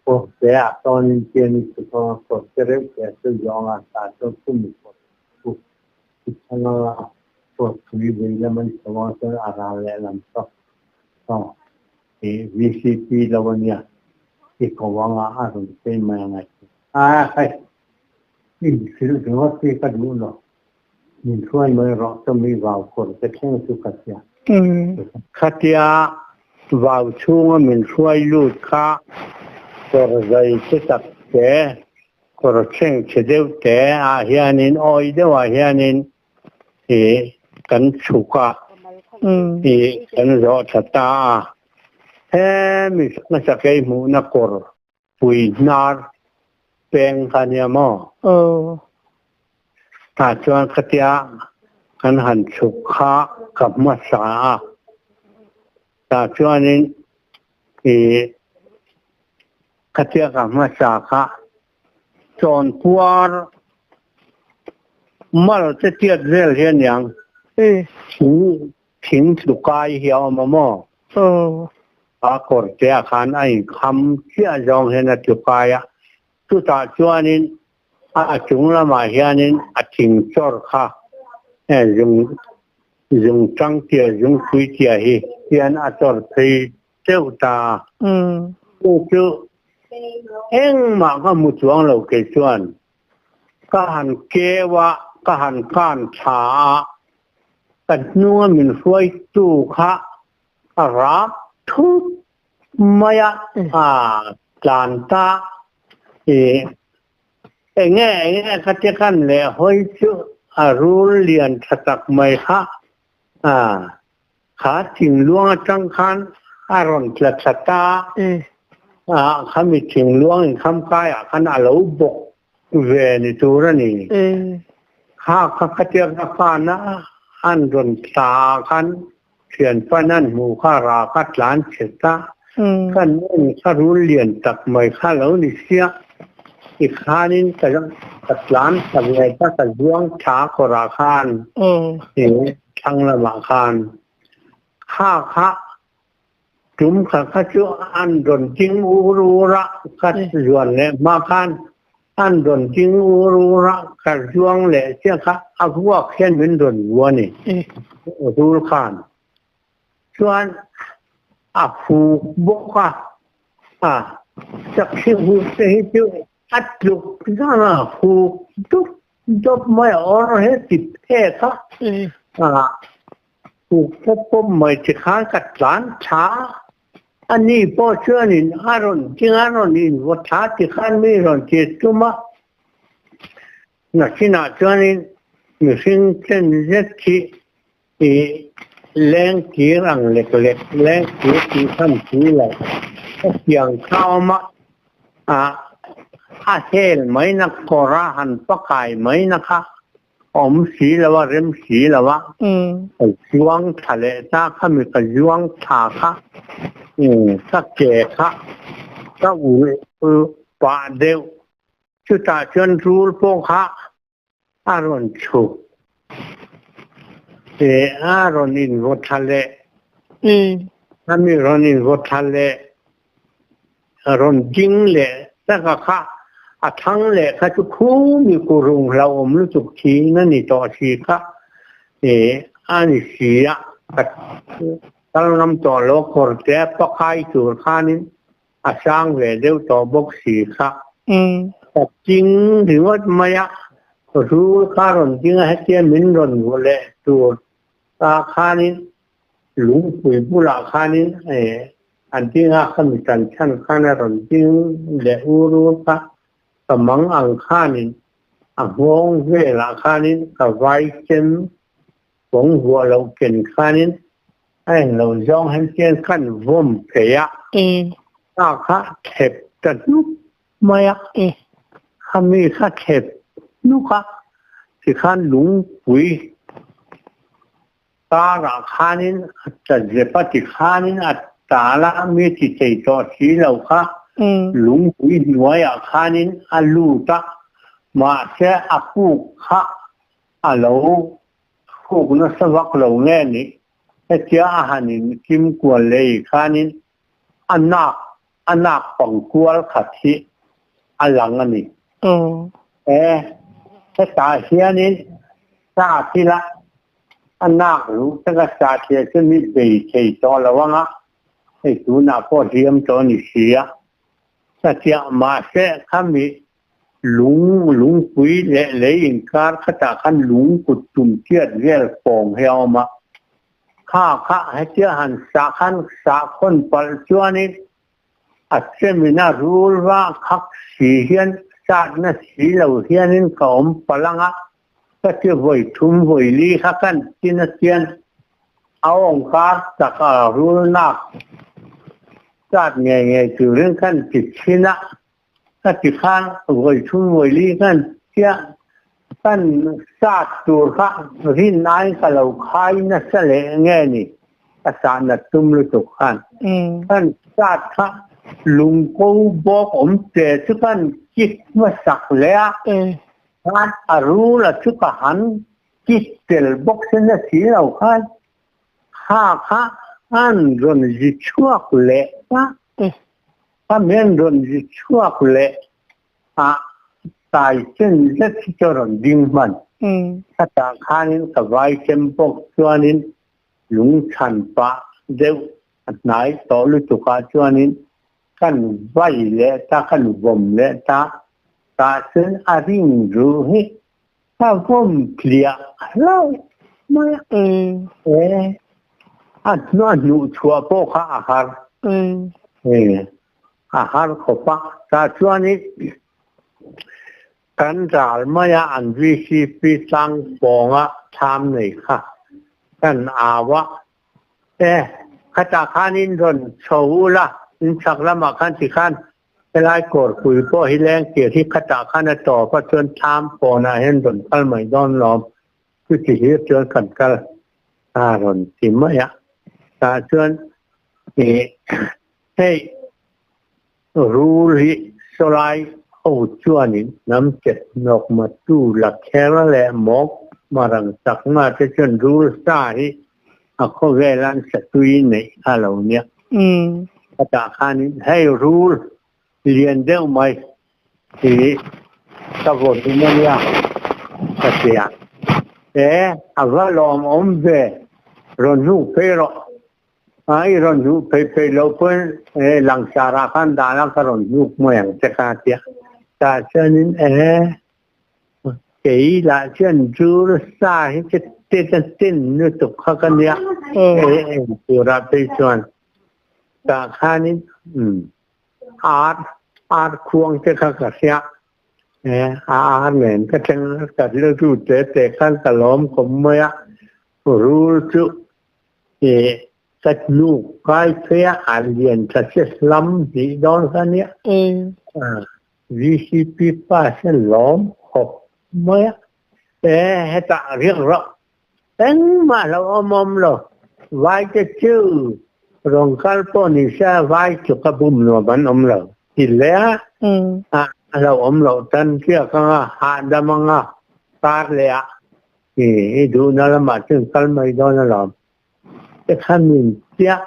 kawr te ah chuan in pian i chhuk ang a, kawr te reuh te chu zawng a, tah chuan khumi kawr chu i chhang ang a, kawr thui vei lam an chho ang chuan a ral leh lam chu aw VCP lo a nia, i ko ang a, a rawn phei mai ang a ti. A hei, in hrilh ringawt hi ka duh lo. Min hruai mai rawh chumi vau kawr te thleng chu ka tia. Khatia vau chhunga min hruai lut kha kawr zai che tak te, kawr thleng che deuh te ah hianin awi deuh ah hianin i kan chhuk a, i kan zawh tha ta a. Hemi hmasakei hmuhna kawr Pui hnar peng kha nia maw? Aw. Tah chuan khatia kan han chhuk kha ka hmasa a. Tah chuanin i khatia ka hmasa kha chawnpuar mal te tiat vel hi a niang. Thing thing tlukai hi a awm a maw? Aw. A kawr te ah khan a inkham chiah zawng hian a tlukai a, chutah chuanin a chung lamah hianin a thing chawr kha zung zung tang tia zung pui tia hi hian a chawr phei teuh ta a. Chu chu engmah ka hmu chuang lo kei chuan ka han keu a, ka han kan tha a, ka hnunga min hruaitu kha A rak thup mai a, a tlan ta i enge enge ka ti kan leh hawi chu a rul lian tha tak mai kha A, kha thingluang atang khan a rawn tla thla ta a, khami thingluang inkham kaiah khan a lo bawk ve ni tur a ni. Kha kha khatiang a khan a an rawn tla ah khan thianpan an hmuh kha ra kha tlan chhe ta. Kan en kha rul lian tak mai kha lo ni sia. Tikhanin ka ka tlan thla ve ta ka zuang thla kawrah khan thlang lamah khan kha kha tum kha kha chu an rawn ding ur ur a ka zuan leh hma khan an rawn ding ur ur a ka zuang leh chiah kha a vuak hian min rawn vua a ni rul khan. Chuan a huk bawk a, a sakhi huk te hi chu a tluk zan a huk dup dup mai a awr he ti phek a, a huk pawp pawp mai ti khan ka tlan tha a ni pawh chuanin a rawn ding a rawn invaw tha ti khan mi rawn tir tum a. Nakinah chuanin mihring chen zet hi I lengkir ang lek lek, lengkir tih khan si lo, hetiang kha awm a, a a hel mai na kawr a han pakai mai na kha awm si lo a, rem si lo a, ka zuang thla leh ta kha mi ka zuang thla kha, ka ke kha ka ulh pah deuh, chutah chuan rul pawh kha A rawn chhuk e, a rawn invaw tha leh. A mi rawn invaw tha leh, a rawn ding leh taka kha a thang leh kha chu khu mi kurung hlauhawm lutuk thin a ni tawh si kha e, a ni si a, ka kal ngam tawh lo kawr te a pakai tur khanin a sang ve deuh tawh bawk si kha. Ka ching ringawt mai a, rul kha rawn ding a hetia min rawn vuah leh tur ta khanin lungpui bulah khanin a ding a, ka mi tan chhan khan a rawn ding leh ur ur kha ka mang ang khanin a nghawng velah khanin ka vai chem Kawng vuah loh ken khanin a eng lo zawng hen chian khan vawm phei a, ta kha thlep ta hnuk mai a, khami kha thlep hnuk a, tikhan lungpui karah khanin a ta zep a, tikhanin a tal a, mi ti thei tawh si lo kha lungpui hnuaiah khanin a lut a, mahse a puk kha A lo khuk nasa vak lo nge nih, hetia a han in kim kual lei khanin a nak a nak pang kual khat hi a lang a ni. E, hetah hianin sa thila a nak luh taka sa thia chu mi bei thei tawh lo ang a, hei tunah pawh hliam tawh a ni si a. Sachiah mahse khami Lung, lungpui leh lei inkar khatah khan lung kut tum chiat vel pawng hi a awm a. Kha kha hetia han sah khan sah khawn palh chuanin a chemin a rul va khak si hian satna si lo hianin ka awm palh ang a, ka ti vawi thum vawi li kha kan tin a chian a awngkar tak a rul nak sat ngei ngei turin khan ti thin a. Ka ti khan vawi thum vawi li khan chiah kan sat tur kha rinnain ka lo khai nasa leh nge ni ka sah nat tum lutuk khan kan sat kha lungko bawk awm che chu kan kik hmasak leh a khan a rul a chu ka han kik tel bawk se na si lo khan kha kha an rawn zi chhuak leh a. A men rawn ri chhuak leh a tai chen zet hi chu a rawn ding hman. Khatah khanin ka vai chem bawk chuanin lungchhan pah deuh a hnai tawh lutukah chuanin kan vai leh ta, kan vawm leh ta, tah chuan a ring ruh hi ka vawm tliah hlauh mai a. E, a hnuh chhuah pawh kha a har. E, a har khawp a. Tah chuanin kan ral maia an VCP tlang pawnga thlam nei kha. Kan au a, E, khatah khan in rawn chho ula, in chhak lamah khan tikhan helai kawrpui pawh hi lengtir hi khatah khan a tawp a, chuan thlam pawnah hian rawn kal mai dawn lawm, chuti hlir chuan kan kal a rawn ti mai a. Tah chuan ih hei rul hi sawlai ho chuanin hnam chet hnawk matu la kher leh mawk marang chakna te chuan rul sa hi a khawvel an satui neih kha lo nia. Khatah khanin hei rul lian deuh mai hi ka vaw hlum a nia ka ti a. E, a va lawmawm ve, rawn hnuk phei rawh. A i rawn hnuh phei phei loh pawn e langsar ah khan dan a ka rawn hnuk mai ang che kha tia. Tah chuanin e kei lah chuan rul sa hi ka te ka tin lutuk kha ka nia e eng turah phei chuan tah khanin umm ar ar khuang te kha ka hria e a ar nen ka thleng ka rilru te te khan ka lawm khawp mai a rul chu I ka hnu kai phei a an lian tha si hlam hnih dawn kha nia. VCP pa hian lawm khawp mai a. E hetah riak rawh. Engmah lo awm awm lo. Vai te chu rawn kal pawh ni se vai chu ka bum nuam an awm lo. Ti hle a. A lo awm loh tan chiak anga hahdam anga kar leh ah I duhna lamah chuan kal mai dawn alawm. Te kha min chiah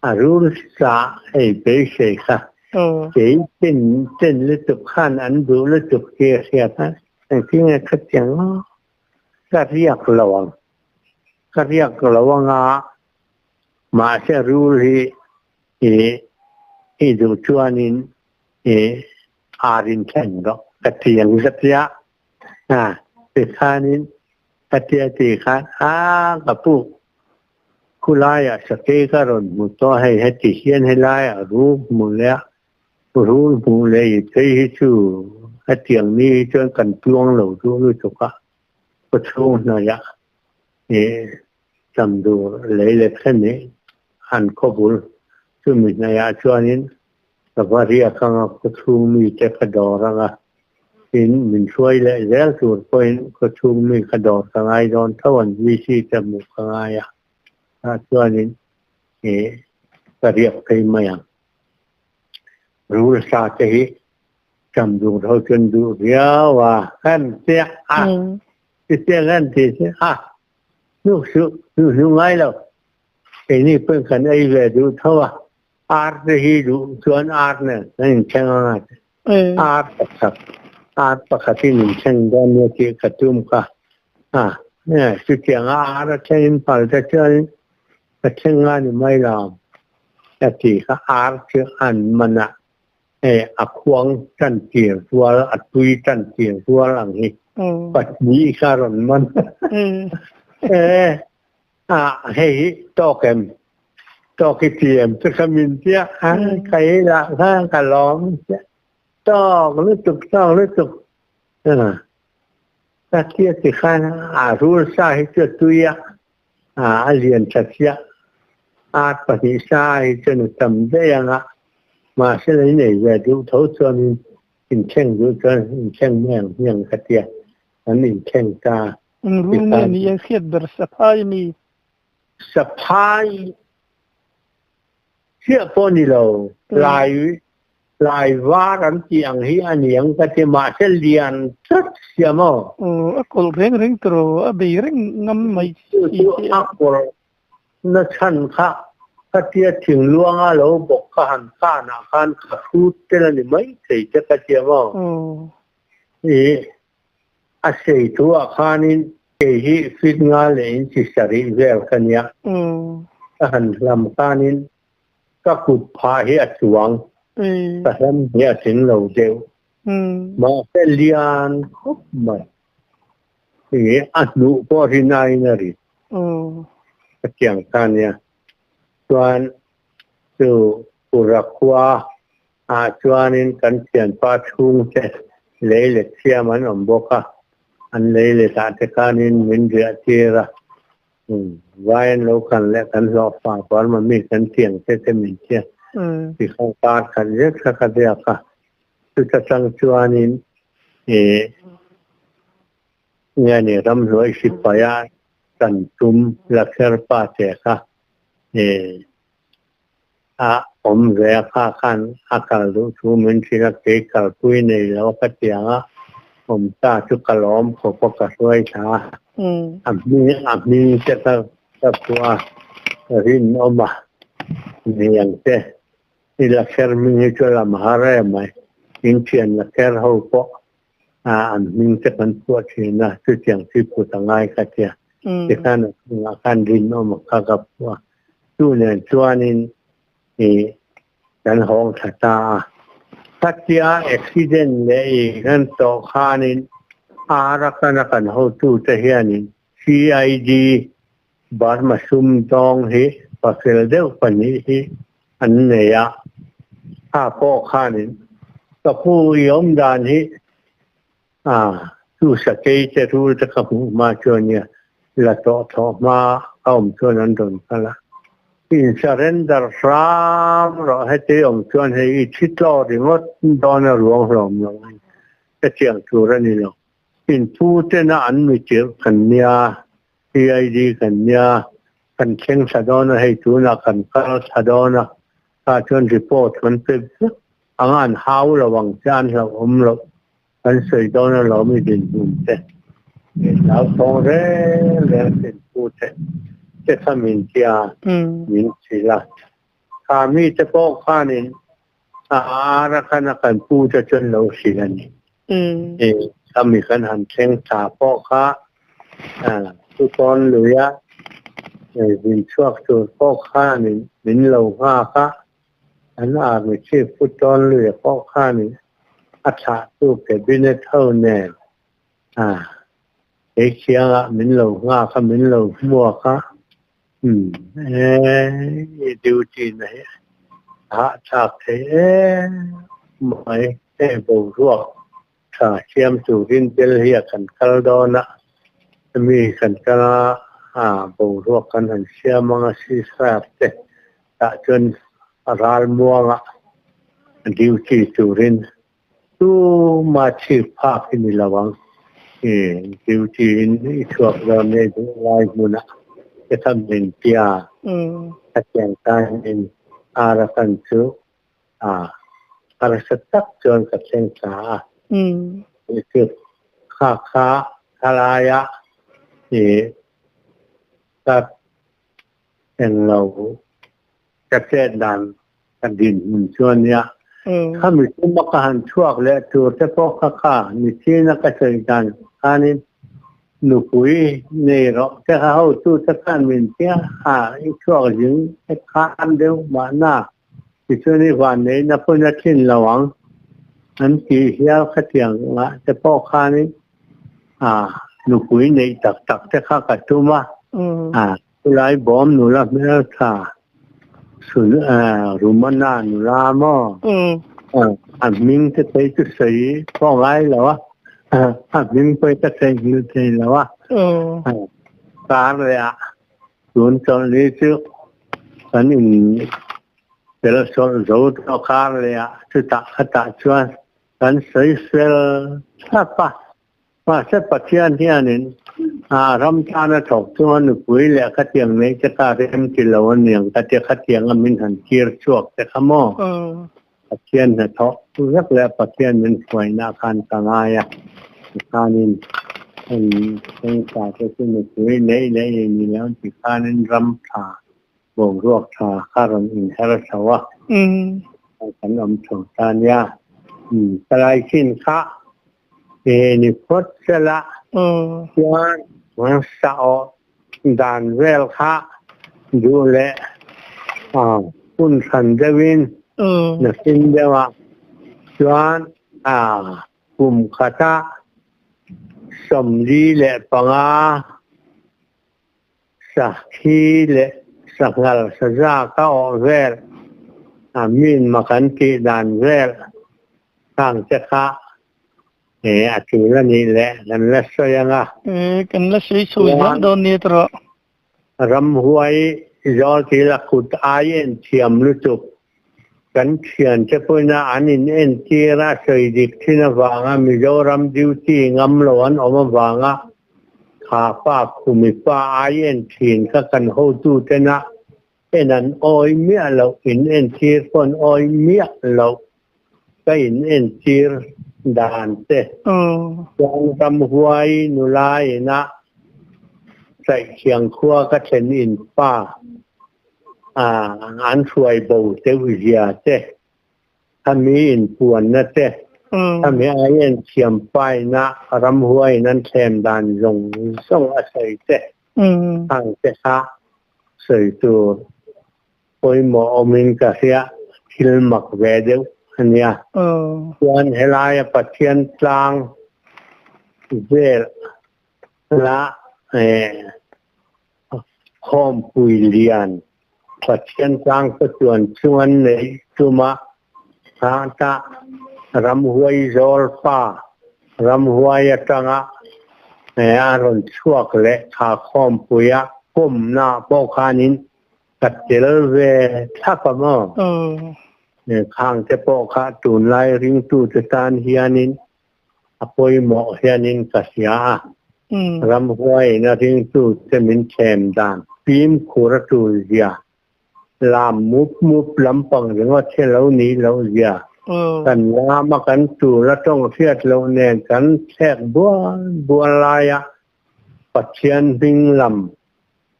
a rul sa hei beisei kha. Kei ten ten lutuk khan an duh lutuk hi a hriat a. Engtin nge ka ti ang aw? Ka riak lo ang. Ka riak lo anga mahse rul hi i i duh chuanin i ar in thlen rawh ka ti ang ka tia. A tikhanin ka tia ti khan a ka pu khulaiah sakei ka rawn hmu tawh hei heti hian helaiah rul hmu leh a rul hmuh leh i phei hi chu hetiang ni hi chuan kan tluang lo duh lutuk a khawchhung hnaihah ih chamdur lei let thlen nih an khawbul chumi hnaihah chuanin Ka va riak anga khawchhung mite ka dawr anga, tin min hruai leh zel tur pawhin khawchhung mi ka dawr ka ngai dawn tho an VC te hmuh ka ngai a, tah chuanin ih ka riak phei mai ang. Rul sa te hi cham dur ho chuan duh riau a, kan chiah a, chutiang an ti chu a, hnuk suh, hnuh hnuh ngai lo, keini pawhin kan ei ve duh tho a. Ar te hi duh chuan ar nen an inthleng ang a, ar pakhat ar pakhat in inthleng dawn nia tih ka tum kha. A, chutiang a ar a thleng in phal te chuan ka thleng nga ni mai lo ang ka ti kha. Ar chu an man a, hei a khuang tan tir rual a tui tan tir rual ang hi pahnih kha a rawn man. E, A hei hi tawk em? Tawk i ti em chu ka min tia a ka ei lah kha ka lawm tia tawk lutuk tawk lutuk ka tia ti khan a rul sa hi chu a tui a a lian tha chiah ar pahnih sa hi chuan a tam daih ang a mahse la in ei ve duh tho chuan in inthleng duh chuan inthleng mai ang hmiang ka tia an inthleng ta. Eng rul nge ni e hriat ber Saphai a mi? Saphai chiah pawh ni lo, lai lai var an tih ang hi a ni ang ka ti mahse lian tlat sia maw? Aw, a kawlh reng reng tawh a bei reng ngam mai chi chu a kawlh na chhan kha khatia thingluanga lo bawk kha han kanah khan ka hrut tel a ni mai thei che ka tia maw? Ih. A sei thu ah khanin kei hi fit nga leh in chi sarih vel ka nia. Ka han hlam khanin ka kut phah hi a chuang, ka hlam hi a tling lo deuh. Mahse lian khawp mai. Ih a hnuh pawh rin aiin a rit. Ka tiang kha nia. Chuan chu Pura khua Ah chuanin kan thianpa chhungte lei let siam an awm bawk a, an lei letah te khanin min riah tir a. Vai an lo kal leh kan hlawhfa Burma mi kan tiang te te min tia ti kha kar khat zet kha ka biak a. Chuta tang chuanin ih nge ni ramhnuai sipai a kan tum Lakher pa te kha ih a awm ve a kha khan a kal duh thu min hrilh a, kei kalpui nei lo ka ti ang a, awm ta chu ka lawm khawp a ka hruai thla a, a hming a hming te ka ka phuah a, rinawm a ni ang che, i lakher hming hi chu lam har em mai, in thian lakher ho pawh an hming te kan phuah thin a, chutiang chu i put a ngai ka tia, tikhan a chungah khan rinawm a kha ka phuah a, chu nen chuanin ih kan hawng thla ta a, khatia accident leh ih kan tawh khanin Arakan a kan hotute hianin CID Burma sumdawng hi pafel deuh pahnih hi an nei a, kha pawh khanin ka pu i awm dan hi a chu sakei te rul te ka hmuh hma chuan nia la tawh thawh hma ka awm chuan an rawn kal a, in surrender hram rawh heti awm chuan hei i thi tlaw ringawt dawn a ruang hlawm lo in ka chiang tur a ni lo. Inpu tena an mi tirh kan nia, CID kan nia, kan thleng thla dawn a, hei tunah kan kal thla dawn a, tah chuan report kan pe vek ang a, an hau lo ang che, an hlauhawm loh kan sawi dawn alawm i dinhmun te, hlauthawng reng reng inpu te te kha min tia min hrilh a, kha mite pawh khanin A ar a khan a kan pu te chuan lo hrilh a ni. I khami kan han thleng thla pawh kha Chutawn luia zin chhuak tur pawh khanin min lo nghak a, an army chief Chutawn luia pawh khanin a thlahtu cabinet ho nen kei khiangah min lo nghak a, min lo hmuak a. Umm e i duty na hi a hahthlak thei em mai hei boruak tha siam turin Delhi ah kan kal dawn a mi kan kal a ah boruak kan han siam ang a ceasefire te tah chuan a ralmuang a duty turin Tuma chhip phak hi ni lo ang. I duty in i chhuak dawn nei duh lai hmunah te kha min tia. Hetiang tanin Arakan chu a harsa tak chuan ka thleng ta a. Chu kha kha thalaia i ka englo ka chet dan ka dinhmun chuan nia khami tuma ka han chhuak leh tur te pawh kha kha nichina ka sawi dan khanin nupui nei rawh te kha hotu te khan min tia a i chhuak zing te khan deuh mahna tichuan i vanneihna pawn a thin lo ang an tih hial khatiang ah te pawh khanin a nupui neih tak tak te kha ka tum a a Chulai bawm nula hmeltha sun Rumana nula maw? A hming te phei chu sawi pawh ngai lo a, a hming pawh hi ka theihnghilh thei lo a. Kar leh ah tun chawlhni chu kan in tel sawlh zo tawh kar leh ah chutah khatah chuan kan sawi fel thlap a. Mahse Pathian hianin a ram tana thawk chunga nupui leh khatiang neih te kha rem ti lo aniang ka tia khatianga min han tir chhuak te kha maw? Pathian hnathawh vek leh Pathian min hruaina khan ka ngai a, tikhanin heng thlengtla te chu nupui neih leh i ni lo tikhanin ram tha boruak tha kha rawn inher chho a, kan awm chho ta nia. Ka laikhin kha Ni phawt sela chuan sa-awh dan vel kha duh leh hun hran deuhin nakin deuhah chuan kum khata 45 Sakhi leh sanghal saza ka awh vel, a min ma kan tih dan vel khang te kha a tul a nih leh kan la sawi ang a. Kan la sawi chho zel dawn nia tawh. Ramhuai zawl thil a kut ai en thiam lutuk. Kan thiante pawhin a an in entir a sawi dik thin avanga Mizoram duty ngam lo an awm avanga kha pa khumi pa ai en thin kha kan hotuten a en an awi miah loh in entir pawh an awi miah loh ka in entir dan te chuan ramhuai nula ina Tlaihkhiang khua ka thlen in pa an hruai bo deuh zia te khami in puanna te khami ai en thiam paina ramhuai in an thlem dan zawng zawng a sawi te khang te kha sawi tur pawimawh awmin ka hria thil mak ve deuh a nia. Chuan helaia Pathian tlang vel la khawmpui lian Pathian tlang ka chuan chung an neih tuma hata ramhuai zawl pa ramhuai atanga a rawn chhuak leh kha khawmpuia pawmna pawh khanin ka tel ve thlap a maw? Khang te pawh kha tunlai ringtute tan hianin a pawimawh hianin ka hria a. Ramhuaiin a ringtute min thlem dan fimkhur a tul zia, lam mup mup lampang ringawt hi lo nih loh zia, kan lama kan tul a tawng hriat loh nen kan thlek bual bual laia Pathian hming lam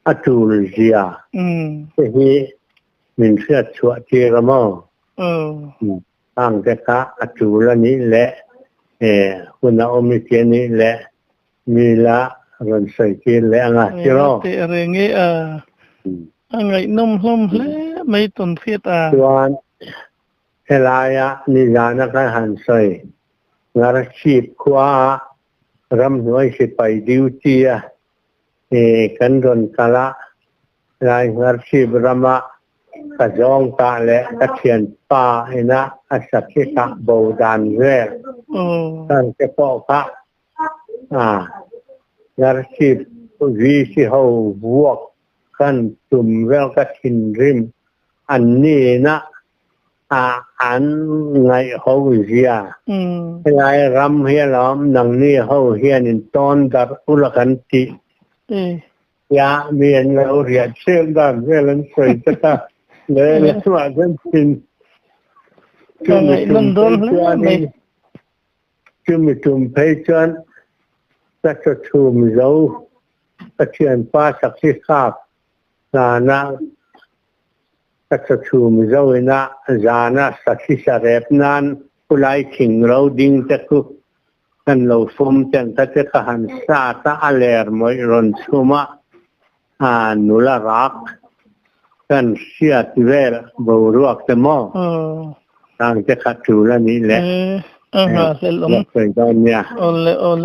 a tul zia te hi min hriat chhuah tir a maw? Khang te kha a tul a nih leh hun a awm i ti a nih leh mi la rawn sawi tir leh anga tiraw? Teh reng e a, a ngaihnawm hlawm hle mai tawn hriat a. Chuan helaia nizana kan han sawi Ngarchhip khua ah ramhnuai sipai duty a kan rawn kal a, lai Ngarchhip rama ka zawng tah leh ka thianpa ina a sakhi kah bo dan vel kan te pawh kha Ngarchhip VC ho vuak kan tum vel ka thinrim an ni ina an ngaih ho zia. Helai ram hi alawm nangni ho hian in tawn darh ula kan tih. Ya mi an lo riah chiam dan vel an sawi te kha le lamah chuan thin chumi tum phei chuanin chumi tum phei chuan ka chaw chhum zo ka thianpa sakhi khak hnana Ka chaw chhum zoin a zana sakhi sarep nan khulai thing ro ding te khu kan lo fawm ten kha te ka han sat a, a ler mawih rawn chhum a, a nula rak kan hriat vel boruak te maw tang te kha tul a nih leh a nghahhlelh awm sawi dawn nia. Awle awle.